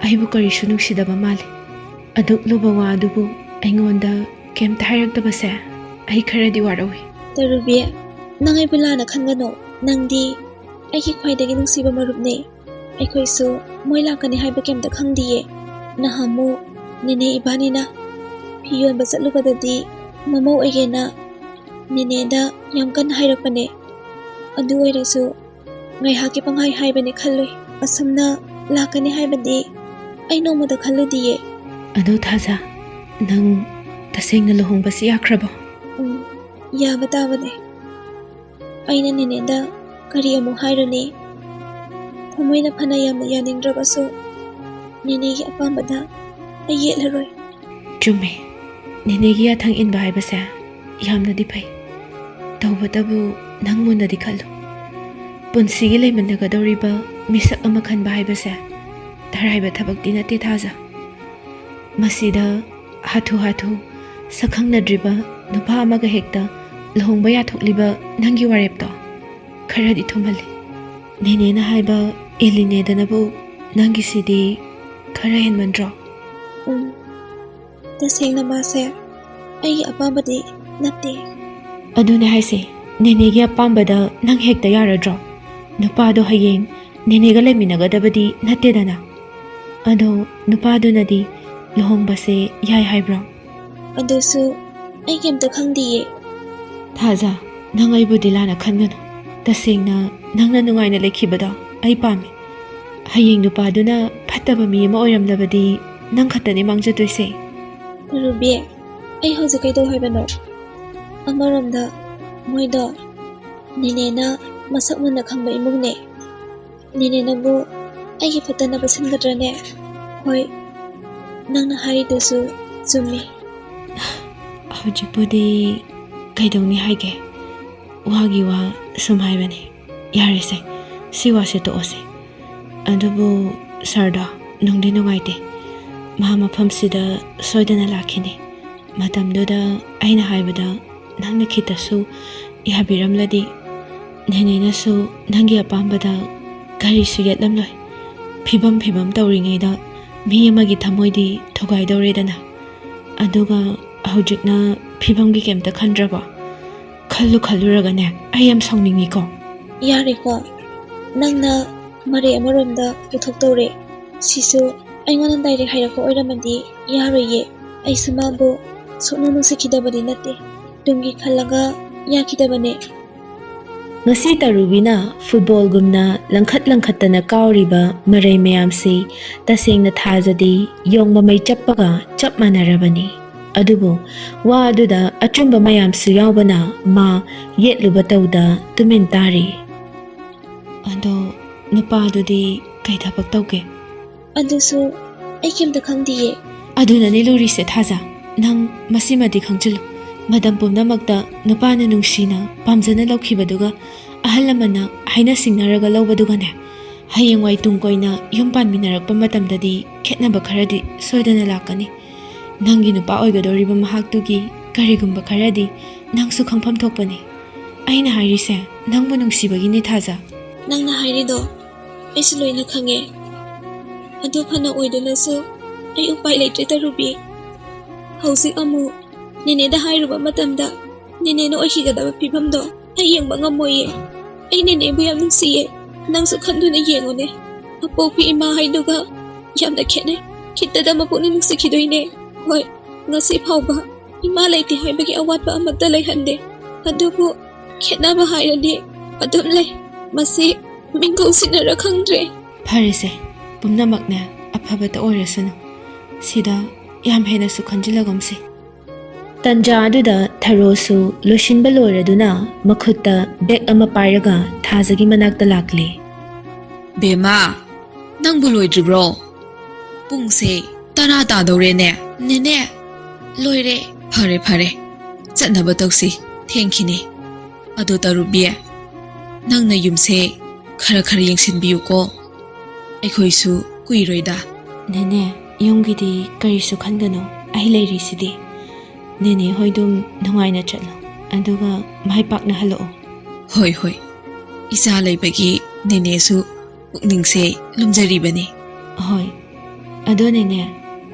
ꯑꯩꯕꯨ ꯀꯔꯤꯁꯨ ꯅꯨꯡꯁꯤꯗꯕ ꯃꯥꯜꯂꯤ꯫ ꯑꯗꯨꯛ ꯂꯨꯕ ꯋꯥ ꯑꯗꯨꯕꯨ ꯑꯩꯉꯣꯟꯗ ꯀꯩꯝꯇ ꯍꯥꯏꯔꯛꯇꯕꯁꯦ ꯑꯩ ꯈꯔꯗꯤ ꯋꯥꯔꯧꯏ꯫ ꯇꯔꯨꯕꯤ, ꯅꯪ ꯑꯩꯕꯨ ꯂꯥꯟꯅ ꯈꯟꯒꯅꯨ꯫ ꯅꯪꯗꯤ ꯑꯩꯒꯤ ꯈ꯭ꯋꯥꯏꯗꯒꯤ ꯅꯨꯡꯁꯤꯕ ꯃꯔꯨꯞꯅꯦ꯫ ꯑꯩꯈꯣꯏꯁꯨ ꯃꯣꯏ ꯂꯥꯛꯀꯅꯤ ꯍꯥꯏꯕ ꯀꯩꯝꯇ ꯈꯪꯗꯤꯌꯦ꯫ ꯅꯍꯥꯟꯃꯨꯛ ꯅꯦꯅꯦ ꯏꯕꯥꯅꯤꯅ ꯐꯤ ꯌꯣꯟꯕ ꯆꯠꯂꯨꯕꯗꯗꯤ ꯃꯃꯧ ꯑꯣꯏꯒꯦꯅ ꯅꯦꯅꯦꯗ ꯌꯥꯝ ꯀꯟꯅ ꯍꯥꯏꯔꯛꯄꯅꯦ꯫ ꯑꯗꯨ ꯑꯣꯏꯔꯁꯨ ꯉꯥꯏꯍꯥꯛꯀꯤ ꯄꯪꯍꯥꯏ ꯍꯥꯏꯕꯅꯦ ꯈꯜꯂꯨꯏ꯫ ꯑꯁꯨꯝꯅ ꯂꯥꯛꯀꯅꯤ ꯍꯥꯏꯕꯗꯤ ꯑꯩ ꯅꯣꯡꯃꯗ ꯈꯜꯂꯨꯗꯤꯌꯦ꯫ ꯑꯗꯣ ꯊꯥꯖ, ꯅꯪ ꯇꯁꯦꯡꯅ ꯂꯨꯍꯣꯡꯕꯁꯤ ꯌꯥꯈ꯭ꯔꯕꯣ? ꯎꯝ, ꯌꯥꯕ ꯇꯥꯕꯅꯦ꯫ ꯑꯩꯅ ꯅꯦꯅꯦꯗ ꯀꯔꯤ ꯑꯃꯨꯛ ꯍꯥꯏꯔꯨꯅꯤ? ꯊꯃꯣꯏꯅ ꯐꯅ ꯌꯥꯝꯅ ꯌꯥꯅꯤꯡꯗ꯭ꯔꯕꯁꯨ ꯅꯦꯅꯦꯒꯤ ꯑꯄꯥꯝꯕꯗ ꯑꯩ ꯌꯦꯠꯂꯔꯣꯏ꯫ ꯆꯨꯝꯃꯦ, ꯅꯦꯅꯦꯒꯤ ꯌꯥꯊꯪ ꯏꯟꯕ ꯍꯥꯏꯕꯁꯦ ꯌꯥꯝꯅꯗꯤ ꯐꯩ꯫ ꯇꯧꯕꯇꯕꯨ ꯅꯪ ꯃꯨꯟꯅꯗꯤ ꯈꯜꯂꯨ꯫ ꯄꯨꯟꯁꯤꯒꯤ ꯂꯩꯃꯤꯟꯅꯒꯗꯧꯔꯤꯕ ꯃꯤꯁꯛ ꯑꯃ ꯈꯟꯕ ꯍꯥꯏꯕꯁꯦ ꯑꯔꯥꯏꯕ ꯊꯕꯛꯇꯤ ꯅꯠꯇꯦ ꯊꯥꯖ꯫ ꯃꯁꯤꯗ ꯍꯥꯊꯨ ꯍꯥꯊꯨ ꯁꯛꯈꯪꯅꯗ꯭ꯔꯤꯕ ꯅꯨꯄꯥ ꯑꯃꯒ ꯍꯦꯛꯇ ꯂꯨꯍꯣꯡꯕ ꯌꯥꯊꯣꯛꯂꯤꯕ ꯅꯪꯒꯤ ꯋꯥꯔꯦꯞꯇꯣ ꯈꯔꯗꯤ ꯊꯨꯝꯍꯜꯂꯤ꯫ ꯅꯦꯅꯦꯅ ꯍꯥꯏꯕ ꯏꯜꯂꯤꯅꯦꯗꯅꯕꯨ ꯅꯪꯒꯤꯁꯤꯗꯤ ꯈꯔ ꯍꯦꯟꯃꯟꯗ꯭ꯔꯣ? ꯎꯝ, ꯇꯁꯦꯡꯅ ꯃꯥꯁꯦ ꯑꯩꯒꯤ ꯑꯄꯥꯝꯕꯗꯤ ꯅꯠꯇꯦ꯫ ꯑꯗꯨꯅꯦ ꯍꯥꯏꯁꯦ, ꯅꯦꯅꯦꯒꯤ ꯑꯄꯥꯝꯕꯗ ꯅꯪ ꯍꯦꯛꯇ ꯌꯥꯔꯗ꯭ꯔꯣ? ꯅꯨꯄꯥꯗꯣ ꯍꯌꯦꯡ ꯅꯦꯅꯦꯒ ꯂꯩꯃꯤꯟꯅꯒꯗꯕꯗꯤ ꯅꯠꯇꯦꯗꯅ꯫ ꯑꯗꯣ ꯅꯨꯄꯥꯗꯨꯅꯗꯤ ꯂꯨꯍꯣꯡꯕꯁꯦ ꯌꯥꯏ ꯍꯥꯏꯕ꯭ꯔꯣ? ꯑꯗꯨꯁꯨ ꯑꯩ ꯀꯩꯝꯇ ꯈꯪꯗꯤꯌꯦ꯫ ꯊꯥꯖ, ꯅꯪ ꯑꯩꯕꯨꯗꯤ ꯂꯥꯟꯅ ꯈꯟꯒꯅꯨ꯫ ꯇꯁꯦꯡꯅ ꯅꯪꯅ ꯅꯨꯡꯉꯥꯏꯅ ꯂꯩꯈꯤꯕꯗꯣ ꯑꯩ ꯄꯥꯝꯃꯤ꯫ ꯍꯌꯦꯡ ꯅꯨꯄꯥꯗꯨꯅ ꯐꯠꯇꯕ ꯃꯤ ꯑꯃ ꯑꯣꯏꯔꯝꯂꯕꯗꯤ ꯅꯪ ꯈꯛꯇꯅꯤ ꯃꯥꯡꯖꯗꯣꯏꯁꯦ꯫ ꯔꯨꯕꯤ, ꯑꯩ ꯍꯧꯖꯤꯛ ꯀꯩꯗꯧ ꯍꯥꯏꯕꯅꯣ? ꯑꯃꯔꯣꯝꯗ ꯃꯣꯏꯗꯣ ꯅꯦꯅꯦꯅ ꯃꯁꯛ ꯃꯨꯟꯅ ꯈꯪꯕ ꯏꯃꯨꯡꯅꯦ꯫ ꯅꯦꯅꯦꯅꯕꯨ ꯑꯩꯒꯤ ꯐꯠꯇꯅꯕ ꯁꯤꯟꯒꯗ꯭ꯔꯅꯦ? ꯍꯣꯏ, ꯅꯪꯅ ꯍꯥꯏꯔꯤꯗꯨꯁꯨ ꯆꯨꯝꯃꯤ꯫ ꯍꯧꯖꯤꯛꯄꯨꯗꯤ ꯀꯩꯗꯧꯅꯤ ꯍꯥꯏꯒꯦ? ꯋꯥꯒꯤ ꯋꯥ ꯁꯨꯝ ꯍꯥꯏꯕꯅꯤ꯫ ꯌꯥꯔꯦꯁꯦ, ꯁꯤ ꯋꯥꯁꯦ ꯇꯣꯛꯑꯁꯦ꯫ ꯑꯗꯨꯕꯨ ꯁꯥꯔꯗꯣ ꯅꯨꯡꯗꯤ ꯅꯨꯡꯉꯥꯏꯇꯦ꯫ ꯃꯍꯥꯛ ꯃꯐꯝꯁꯤꯗ ꯁꯣꯏꯗꯅ ꯂꯥꯛꯈꯤꯅꯤ꯫ ꯃꯇꯝꯗꯨꯗ ꯑꯩꯅ ꯍꯥꯏꯕꯗ ꯅꯪꯅ ꯈꯤꯇꯁꯨ ꯌꯥꯕꯤꯔꯝꯂꯗꯤ, ꯅꯦꯅꯦꯅꯁꯨ ꯅꯪꯒꯤ ꯑꯄꯥꯝꯕꯗ ꯀꯔꯤꯁꯨ ꯌꯦꯠꯂꯝꯂꯣꯏ꯫ ꯐꯤꯕꯝ ꯐꯤꯕꯝ ꯇꯧꯔꯤꯉꯩꯗ ꯃꯤ ꯑꯃꯒꯤ ꯊꯃꯣꯏꯗꯤ ꯊꯨꯒꯥꯏꯗꯧꯔꯦꯗꯅ꯫ ꯑꯗꯨꯒ ꯍꯧꯖꯤꯛꯅ ꯐꯤꯕꯝꯒꯤ ꯀꯩꯝꯇ ꯈꯟꯗ꯭ꯔꯕꯣ? ꯈꯜꯂꯨ ꯈꯜꯂꯨꯔꯒꯅꯦ, ꯑꯩ ꯌꯥꯝ ꯁꯥꯎꯅꯤꯡꯉꯤꯀꯣ꯫ ꯌꯥꯔꯦꯀꯣ, ꯅꯪꯅ ꯃꯔꯩ ꯑꯃꯔꯣꯝꯗ ꯄꯨꯊꯣꯛꯇꯧꯔꯦ꯫ ꯁꯤꯁꯨ ꯑꯩꯉꯣꯟꯗ ꯗꯥꯏꯔꯦꯛ ꯍꯥꯏꯔꯛꯄ ꯑꯣꯏꯔꯝꯃꯗꯤ ꯌꯥꯔꯣꯏꯌꯦ꯫ ꯑꯩꯁꯨ ꯃꯥꯕꯨ ꯁꯨꯛꯅꯨꯡ ꯅꯨꯡꯁꯤꯈꯤꯗꯕꯗꯤ ꯅꯠꯇꯦ꯫ ꯇꯨꯡꯒꯤ ꯈꯜꯂꯒ ꯌꯥꯈꯤꯗꯕꯅꯦ꯫ ꯉꯁꯤ ꯇꯔꯨꯕꯤꯅ ꯐꯨꯠꯕꯣꯜꯒꯨꯝꯅ ꯂꯪꯈꯠ ꯂꯪꯈꯠꯇꯅ ꯀꯥꯎꯔꯤꯕ ꯃꯔꯩ ꯃꯌꯥꯝꯁꯤ ꯇꯁꯦꯡꯅ ꯊꯥꯖꯗꯤ ꯌꯣꯡ ꯃꯃꯩ ꯆꯞꯄꯒ ꯆꯞ ꯃꯥꯟꯅꯔꯕꯅꯤ꯫ ꯑꯗꯨꯕꯨ ꯋꯥ ꯑꯗꯨꯗ ꯑꯆꯨꯝꯕ ꯃꯌꯥꯝꯁꯨ ꯌꯥꯎꯕꯅ ꯃꯥ ꯌꯦꯠꯂꯨꯕ ꯇꯧꯗ ꯇꯨꯃꯤꯟ ꯇꯥꯔꯤ꯫ ꯑꯗꯣ ꯅꯨꯄꯥꯗꯨꯗꯤ ꯀꯩ ꯊꯕꯛ ꯇꯧꯒꯦ? ꯑꯗꯨꯁꯨ ꯑꯩ ꯀꯩꯝꯇ ꯈꯪꯗꯤꯌꯦ꯫ ꯑꯗꯨꯅꯅꯦ ꯂꯨꯔꯤꯁꯦ ꯊꯥꯖ꯫ ꯅꯪ ꯃꯁꯤꯃꯗꯤ ꯈꯪꯖꯤꯜꯂꯨ꯫ ꯃꯇꯝ ꯄꯨꯝꯅꯃꯛꯇ ꯅꯨꯄꯥꯅ ꯅꯨꯡꯁꯤꯅ ꯄꯥꯝꯖꯅ ꯂꯧꯈꯤꯕꯗꯨꯒ ꯑꯍꯜ ꯂꯃꯟꯅ ꯍꯥꯏꯅ ꯁꯤꯡꯅꯔꯒ ꯂꯧꯕꯗꯨꯒꯅꯦ, ꯍꯌꯦꯡꯋꯥꯏ ꯇꯨꯡ ꯀꯣꯏꯅ ꯌꯨꯝ ꯄꯥꯟꯃꯤꯟꯅꯔꯛꯄ ꯃꯇꯝꯗꯗꯤ ꯈꯦꯠꯅꯕ ꯈꯔꯗꯤ ꯁꯣꯏꯗꯅ ꯂꯥꯛꯀꯅꯤ꯫ ꯅꯪꯒꯤ ꯅꯨꯄꯥ ꯑꯣꯏꯒꯗꯧꯔꯤꯕ ꯃꯍꯥꯛꯇꯨꯒꯤ ꯀꯔꯤꯒꯨꯝꯕ ꯈꯔꯗꯤ ꯅꯪꯁꯨ ꯈꯪꯐꯝ ꯊꯣꯛꯄꯅꯤ꯫ ꯑꯩꯅ ꯍꯥꯏꯔꯤꯁꯦ ꯅꯪꯕꯨ ꯅꯨꯡꯁꯤꯕꯒꯤꯅꯤ ꯊꯥꯖ꯫ ꯅꯪꯅ ꯍꯥꯏꯔꯤꯗꯣ ꯑꯩꯁꯨ ꯂꯣꯏꯅ ꯈꯪꯉꯦ꯫ ꯑꯗꯨ ꯐꯅ ꯑꯣꯏꯗꯨꯅꯁꯨ ꯑꯩ ꯎꯄꯥꯏ ꯂꯩꯇ꯭ꯔꯦ ꯇꯔꯨꯕꯤ꯫ ꯍꯧꯖꯤꯛ ꯑꯃꯨꯛ ꯅꯦꯅꯦꯗ ꯍꯥꯏꯔꯨꯕ ꯃꯇꯝꯗ ꯅꯦꯅꯦꯅ ꯑꯣꯏꯈꯤꯒꯗꯕ ꯐꯤꯕꯝꯗꯣ ꯑꯩ ꯌꯦꯡꯕ ꯉꯝꯃꯣꯏꯌꯦ꯫ ꯑꯩ ꯅꯦꯅꯦꯕꯨ ꯌꯥꯝ ꯅꯨꯡꯁꯤꯌꯦ꯫ ꯅꯪꯁꯨ ꯈꯟꯗꯨꯅ ꯌꯦꯡꯉꯨꯅꯦ꯫ ꯑꯄꯣꯛꯄꯤ ꯏꯃꯥ ꯍꯥꯏꯗꯨꯒ ꯌꯥꯝꯅ ꯈꯦꯠꯅꯩ꯫ ꯈꯤꯠꯇꯗ ꯃꯄꯨꯛꯅꯤꯡ ꯅꯨꯡꯁꯤꯈꯤꯗꯣꯏꯅꯦ꯫ ꯍꯣꯏ, ꯉꯁꯤ ꯐꯥꯎꯕ ꯏꯃꯥ ꯂꯩꯇꯦ ꯍꯥꯏꯕꯒꯤ ꯑꯋꯥꯠꯄ ꯑꯃꯠꯇ ꯂꯩꯍꯟꯗꯦ꯫ ꯑꯗꯨꯕꯨ ꯈꯦꯠꯅꯕ ꯍꯥꯏꯔꯗꯤ ꯑꯗꯨꯝ ꯂꯩ꯫ ꯃꯁꯤ ꯃꯤꯡꯒꯧ ꯁꯤꯟꯅꯔ ꯈꯪꯗ꯭ꯔꯦ꯫ ꯐꯔꯦꯁꯦ, ꯄꯨꯝꯅꯃꯛꯅꯦ ꯑꯐꯕꯇ ꯑꯣꯏꯔꯁꯅꯨ꯫ ꯁꯤꯗ ꯌꯥꯝ ꯍꯦꯟꯅꯁꯨ ꯈꯟꯖꯤꯜꯂꯒꯨꯝꯁꯤ꯫ ꯇꯟꯖꯥ ꯑꯗꯨꯗ ꯊꯔꯣꯁꯨ ꯂꯣꯏꯁꯤꯟꯕ ꯂꯣꯏꯔꯗꯨꯅ ꯃꯈꯨꯠꯇ ꯕꯦꯒ ꯑꯃ ꯄꯥꯏꯔꯒ ꯊꯥꯖꯒꯤ ꯃꯅꯥꯛꯇ ꯂꯥꯛꯂꯦ꯫ "ꯕꯦꯝꯃ, ꯅꯪꯕꯨ ꯂꯣꯏꯗ꯭ꯔꯤꯕ꯭ꯔꯣ? ꯄꯨꯡꯁꯦ ꯇꯔꯥ ꯇꯥꯗꯧꯔꯦꯅꯦ꯫ ꯅꯦꯅꯦ, ꯂꯣꯏꯔꯦ꯫ ꯐꯔꯦ, ꯐꯔꯦ꯫ ꯆꯠꯅꯕ ꯇꯧꯁꯤ꯫ ꯊꯦꯡꯈꯤꯅꯤ꯫ ꯑꯗꯣ ꯇꯔꯨꯕꯤ, ꯅꯪꯅ ꯌꯨꯝꯁꯦ ꯈꯔ ꯈꯔ ꯌꯦꯡꯁꯤꯟꯕꯤꯌꯨꯀꯣ꯫ ꯑꯩꯈꯣꯏꯁꯨ ꯀꯨꯏꯔꯣꯏꯗ꯫" "ꯅꯦꯅꯦ, ꯌꯨꯝꯒꯤꯗꯤ ꯀꯔꯤꯁꯨ ꯈꯟꯒꯅꯨ, ꯑꯩ ꯂꯩꯔꯤꯁꯤꯗꯤ꯫ ꯅꯦꯅꯦ ꯍꯣꯏꯗꯨꯝ ꯅꯨꯡꯉꯥꯏꯅ ꯆꯠꯂꯣ, ꯑꯗꯨꯒ ꯃꯥꯏ ꯄꯥꯛꯅ ꯍꯜꯂꯛꯑꯣ꯫" "ꯍꯣꯏ, ꯍꯣꯏ꯫ ꯏꯆꯥ ꯂꯩꯕꯒꯤ ꯅꯦꯅꯦꯁꯨ ꯄꯨꯛꯅꯤꯡꯁꯦ ꯂꯨꯝꯖꯔꯤꯕꯅꯤ꯫" "ꯍꯣꯏ꯫ ꯑꯗꯣ ꯅꯦꯅꯦ,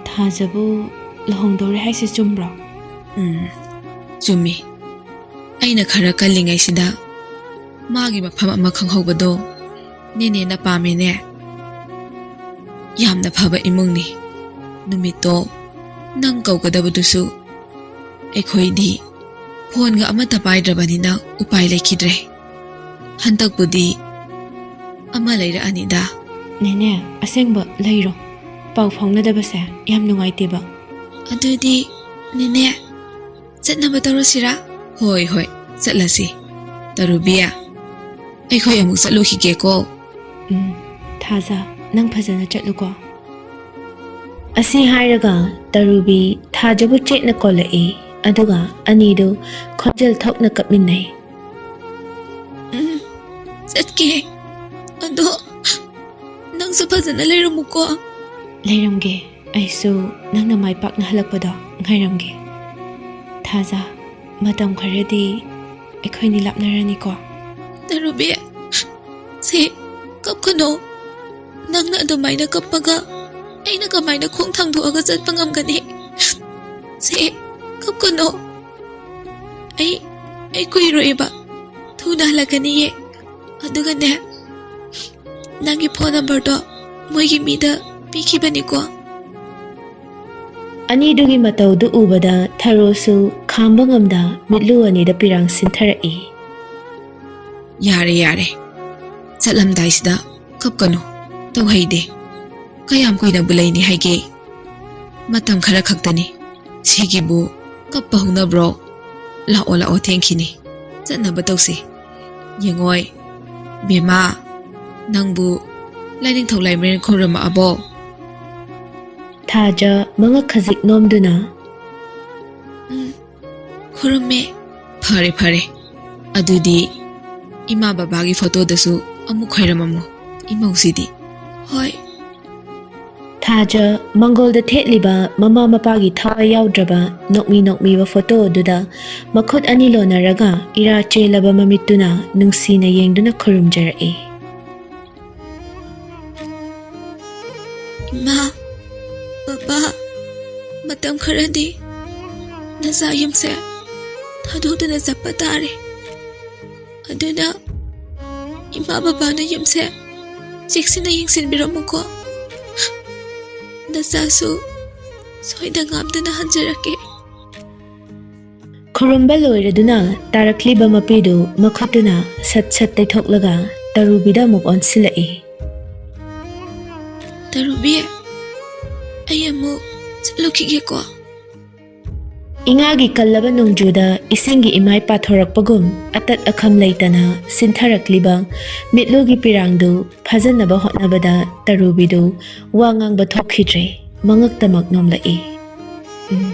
ꯊꯥꯖꯕꯨ ꯂꯨꯍꯣꯡꯗꯧꯔꯦ ꯍꯥꯏꯁꯦ ꯆꯨꯝꯕ꯭ꯔꯣ?" "ꯎꯝ, ꯆꯨꯝꯃꯤ꯫ ꯑꯩꯅ ꯈꯔ ꯀꯜꯂꯤꯉꯩꯁꯤꯗ ꯃꯥꯒꯤ ꯃꯐꯝ ꯑꯃ ꯈꯪꯍꯧꯕꯗꯣ ꯅꯦꯅꯦꯅ ꯄꯥꯝꯃꯦꯅꯦ꯫ ꯌꯥꯝꯅ ꯐꯕ ꯏꯃꯨꯡꯅꯤ꯫ ꯅꯨꯃꯤꯠꯇꯣ ꯅꯪ ꯀꯧꯒꯗꯕꯗꯨꯁꯨ ꯑꯩꯈꯣꯏꯗꯤ ꯐꯣꯟꯒ ꯑꯃꯠꯇ ꯄꯥꯏꯗ꯭ꯔꯕꯅꯤꯅ ꯎꯄꯥꯏ ꯂꯩꯈꯤꯗ꯭ꯔꯦ꯫ ꯍꯟꯗꯛꯄꯨꯗꯤ ꯑꯃ ꯂꯩꯔꯛꯑꯅꯤꯗ꯫" "ꯅꯦꯅꯦ, ꯑꯁꯦꯡꯕ ꯂꯩꯔꯣ꯫ ꯄꯥꯎ ꯐꯥꯎꯅꯗꯕꯁꯦ ꯌꯥꯝ ꯅꯨꯡꯉꯥꯏꯇꯦꯕ꯫" "ꯑꯗꯨꯗꯤ ꯅꯦꯅꯦ, ꯆꯠꯅꯕ ꯇꯧꯔꯁꯤꯔꯥ?" "ꯍꯣꯏ, ꯍꯣꯏ, ꯆꯠꯂꯁꯤ꯫ ꯇꯔꯨꯕꯤ, ꯑꯩꯈꯣꯏ ꯑꯃꯨꯛ ꯆꯠꯂꯨꯈꯤꯒꯦꯀꯣ꯫" "ꯎꯝ, ꯊꯥꯖ, ꯅꯪ ꯐꯖꯅ ꯆꯠꯂꯨꯀꯣ꯫" ꯑꯁꯤ ꯍꯥꯏꯔꯒ ꯇꯔꯨꯕꯤ ꯊꯥꯖꯕꯨ ꯆꯦꯠꯅ ꯀꯣꯜꯂꯛꯏ, ꯑꯗꯨꯒ ꯑꯅꯤꯗꯨ ꯈꯣꯟꯖꯦꯜ ꯊꯣꯛꯅ ꯀꯞꯃꯤꯟꯅꯩ꯫ "ꯎꯝ, ꯆꯠꯀꯦ꯫ ꯑꯗꯣ ꯅꯪꯁꯨ ꯐꯖꯅ ꯂꯩꯔꯝꯃꯨꯀꯣ꯫" "ꯂꯩꯔꯝꯒꯦ꯫ ꯑꯩꯁꯨ ꯅꯪꯅ ꯃꯥꯏ ꯄꯥꯛꯅ ꯍꯜꯂꯛꯄꯗꯣ ꯉꯥꯏꯔꯝꯒꯦ꯫ ꯊꯥꯖ, ꯃꯇꯝ ꯈꯔꯗꯤ ꯑꯩꯈꯣꯏꯅꯤ ꯂꯥꯞꯅꯔꯅꯤꯀꯣ꯫" "ꯇꯔꯨꯕꯤ, ꯁꯦ, ꯀꯞꯀꯅꯣ꯫ ꯅꯪꯅ ꯑꯗꯨꯃꯥꯏꯅ ꯀꯞꯄꯒ ꯑꯩꯅ ꯀꯃꯥꯏꯅ ꯈꯣꯡ ꯊꯥꯡꯗꯣꯛꯑꯒ ꯆꯠꯄ ꯉꯝꯒꯅꯤ? ꯁꯦ, ꯀꯞꯀꯅꯣ꯫ ꯑꯩ, ꯑꯩ ꯀꯨꯏꯔꯣꯏꯕ꯫ ꯊꯨꯅ ꯍꯜꯂꯛꯀꯅꯤꯌꯦ꯫ ꯑꯗꯨꯒꯅꯦ, ꯅꯪꯒꯤ ꯐꯣꯟ ꯅꯝꯕꯔꯗꯣ ꯃꯣꯏꯒꯤ ꯃꯤꯗ ꯄꯤꯈꯤꯕꯅꯤꯀꯣ꯫" ꯑꯅꯤꯗꯨꯒꯤ ꯃꯇꯧꯗꯨ ꯎꯕꯗ ꯊꯔꯣꯁꯨ ꯈꯥꯝꯕ ꯉꯝꯗ ꯃꯤꯠꯂꯨ ꯑꯅꯤꯗ ꯄꯤꯔꯥꯡ ꯁꯤꯟꯊꯔꯛꯏ꯫ "ꯌꯥꯔꯦ, ꯌꯥꯔꯦ꯫ ꯆꯠꯂꯝꯗꯥꯏꯁꯤꯗ ꯀꯞꯀꯅꯨ꯫ ꯇꯧꯍꯩꯗꯦ꯫ ꯀꯌꯥꯝ ꯀꯨꯏꯅꯕꯨ ꯂꯩꯅꯤ ꯍꯥꯏꯒꯦ? ꯃꯇꯝ ꯈꯔ ꯈꯛꯇꯅꯤ꯫ ꯁꯤꯒꯤꯕꯨ ꯀꯞꯄ ꯍꯧꯅꯕ꯭ꯔꯣ? ꯂꯥꯛꯑꯣ, ꯂꯥꯛꯑꯣ, ꯊꯦꯡꯈꯤꯅꯤ꯫ ꯆꯠꯅꯕ ꯇꯧꯁꯤ꯫ ꯌꯦꯡꯉꯣꯏ, ꯕꯦꯝꯃ, ꯅꯪꯕꯨ ꯂꯥꯏꯅꯤꯡꯊꯧ ꯂꯥꯏꯃꯔꯦꯟ ꯈꯨꯔꯨꯝꯃꯛꯑꯕꯣ? ꯊꯥꯖ ꯃꯉꯛ ꯈꯖꯤꯛ ꯅꯣꯝꯗꯨꯅ, "ꯎꯝ, ꯈꯨꯔꯨꯝꯃꯦ꯫ ꯐꯔꯦ, ꯐꯔꯦ꯫ ꯑꯗꯨꯗꯤ ꯏꯃꯥ ꯕꯕꯥꯒꯤ ꯐꯣꯇꯣꯗꯁꯨ ꯑꯃꯨꯛ ꯈꯣꯏꯔꯝꯃꯝꯃꯣ, ꯏꯃꯧꯁꯤꯗꯤ꯫" "ꯍꯣꯏ꯫" ꯊꯥꯖ ꯃꯪꯒꯣꯜꯗ ꯊꯦꯠꯂꯤꯕ ꯃꯃꯥ ꯃꯄꯥꯒꯤ ꯊꯋꯥꯏ ꯌꯥꯎꯗ꯭ꯔꯕ ꯅꯣꯛꯃꯤ ꯅꯣꯛꯃꯤꯕ ꯐꯣꯇꯣ ꯑꯗꯨꯗ ꯃꯈꯨꯠ ꯑꯅꯤ ꯂꯣꯟꯅꯔꯒ ꯏꯔꯥ ꯆꯦꯜꯂꯕ ꯃꯃꯤꯠꯇꯨꯅ ꯅꯨꯡꯁꯤꯅ ꯌꯦꯡꯗꯨꯅ ꯈꯨꯔꯨꯝꯖꯔꯛꯏ꯫ "ꯏꯃꯥ, ꯕꯕꯥ, ꯃꯇꯝ ꯈꯔꯗꯤ ꯅꯆꯥ ꯌꯨꯝꯁꯦ ꯊꯥꯗꯣꯛꯇꯨꯅ ꯆꯠꯄ ꯇꯥꯔꯦ꯫ ꯑꯗꯨꯅ ꯏꯃꯥ ꯕꯕꯥꯅ ꯌꯨꯝꯁꯦ ꯆꯦꯛꯁꯤꯟꯅ ꯌꯦꯡꯁꯤꯟꯕꯤꯔꯝꯃꯨꯀꯣ꯫ ꯅꯆꯥꯁꯨ ꯁꯣꯏꯗ ꯉꯥꯝꯗꯅ ꯍꯟꯖꯔꯛꯀꯦ꯫" ꯈꯨꯔꯨꯝꯕ ꯂꯣꯏꯔꯗꯨꯅ ꯇꯥꯔꯛꯂꯤꯕ ꯃꯄꯤꯗꯨ ꯃꯈꯨꯠꯇꯨꯅ ꯁꯠ ꯁꯠ ꯇꯩꯊꯣꯛꯂꯒ ꯇꯔꯨꯕꯤꯗ ꯑꯃꯨꯛ ꯑꯣꯟꯁꯤꯜꯂꯛꯏ꯫ "ꯇꯔꯨꯕꯤ, ꯑꯩ ꯑꯃꯨꯛ ꯆꯠꯂꯨꯈꯤꯒꯦꯀꯣ꯫" ꯏꯉꯥꯒꯤ ꯀꯜꯂꯕ ꯅꯣꯡꯖꯨꯗ ꯏꯁꯤꯡꯒꯤ ꯏꯃꯥꯏ ꯄꯥꯊꯣꯔꯛꯄꯒꯨꯝ ꯑꯇꯠ ꯑꯈꯝ ꯂꯩꯇꯅ ꯁꯤꯟꯊꯔꯛꯂꯤꯕ ꯃꯤꯠꯂꯨꯒꯤ ꯄꯤꯔꯥꯡꯗꯨ ꯐꯥꯖꯅꯕ ꯍꯣꯠꯅꯕꯗ ꯇꯔꯨꯕꯤꯗꯨ ꯋꯥ ꯉꯥꯡꯕ ꯊꯣꯛꯈꯤꯗ꯭ꯔꯦ, ꯃꯉꯛꯇꯃꯛ ꯅꯣꯝꯂꯛꯏ꯫ ꯎꯝ꯫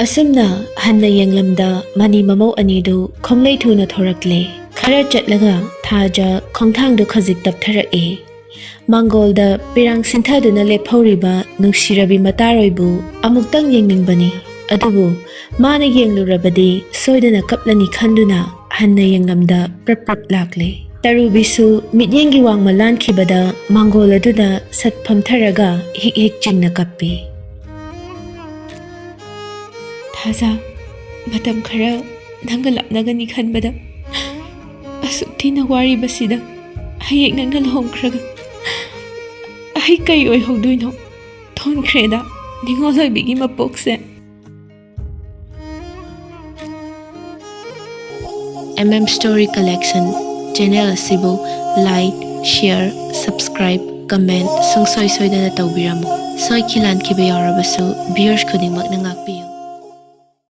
ꯑꯁꯨꯝꯅ ꯍꯟꯅ ꯌꯦꯡꯂꯝꯗ ꯃꯅꯤ ꯃꯃꯧ ꯑꯅꯤꯗꯨ ꯈꯣꯡꯂꯩ ꯊꯨꯅ ꯊꯣꯔꯛꯂꯦ꯫ ꯈꯔ ꯆꯠꯂꯒ ꯊꯥꯖ ꯈꯣꯡꯊꯥꯡꯗꯨ ꯈꯖꯤꯛ ꯇꯞꯊꯔꯛꯏ꯫ ꯃꯥꯡꯒꯣꯜꯗ ꯄꯤꯔꯥꯡ ꯁꯤꯟꯊꯗꯨꯅ ꯂꯦꯞꯍꯧꯔꯤꯕ ꯅꯨꯡꯁꯤꯔꯕꯤ ꯃꯇꯥꯔꯣꯏꯕꯨ ꯑꯃꯨꯛꯇꯪ ꯌꯦꯡꯅꯤꯡꯕꯅꯤ꯫ ꯑꯗꯨꯕꯨ ꯃꯥꯅ ꯌꯦꯡꯂꯨꯔꯕꯗꯤ ꯁꯣꯏꯗꯅ ꯀꯞꯂꯅꯤ ꯈꯟꯗꯨꯅ ꯍꯟꯅ ꯌꯦꯡꯂꯝꯗ ꯄ꯭ꯔꯞ ꯄ꯭ꯔꯞ ꯂꯥꯛꯂꯦ꯫ ꯇꯔꯨꯕꯤꯁꯨ ꯃꯤꯠꯌꯦꯡꯒꯤ ꯋꯥꯡꯃ ꯂꯥꯟꯈꯤꯕꯗ ꯃꯥꯡꯒꯣꯜ ꯑꯗꯨꯗ ꯁꯠ ꯐꯝꯊꯔꯒ ꯍꯤꯛ ꯍꯤꯛ ꯆꯤꯡꯅ ꯀꯞꯄꯤ꯫ "ꯊꯥꯖ, ꯃꯇꯝ ꯈꯔ ꯅꯪꯒ ꯂꯥꯞꯅꯒꯅꯤ ꯈꯟꯕꯗ ꯑꯁꯨꯛ ꯊꯤꯅ ꯋꯥꯔꯤꯕꯁꯤꯗ ꯍꯌꯦꯡ ꯅꯪꯅ ꯂꯨꯍꯣꯡꯈ꯭ꯔꯒ ꯑꯩ ꯀꯩ ꯑꯣꯏꯍꯧꯗꯣꯏꯅꯣ? ꯊꯣꯟꯈ꯭ꯔꯦꯗ ꯅꯤꯉꯣꯜ ꯑꯣꯏꯕꯤꯒꯤ ꯃꯄꯣꯛꯁꯦ꯫" M M Story Collection channel ꯑꯁꯤꯕꯨ like, share, subscribe, comment ꯁꯨꯡꯁꯣꯏ ꯁꯣꯏꯗꯅ ꯇꯧꯕꯤꯔꯝꯃꯨ꯫ ꯁꯣꯏꯈꯤ ꯂꯥꯟꯈꯤꯕ ꯌꯥꯎꯔꯕꯁꯨ viewers ꯈꯨꯗꯤꯡꯃꯛꯅ ꯉꯥꯛꯄꯤꯌꯨ꯫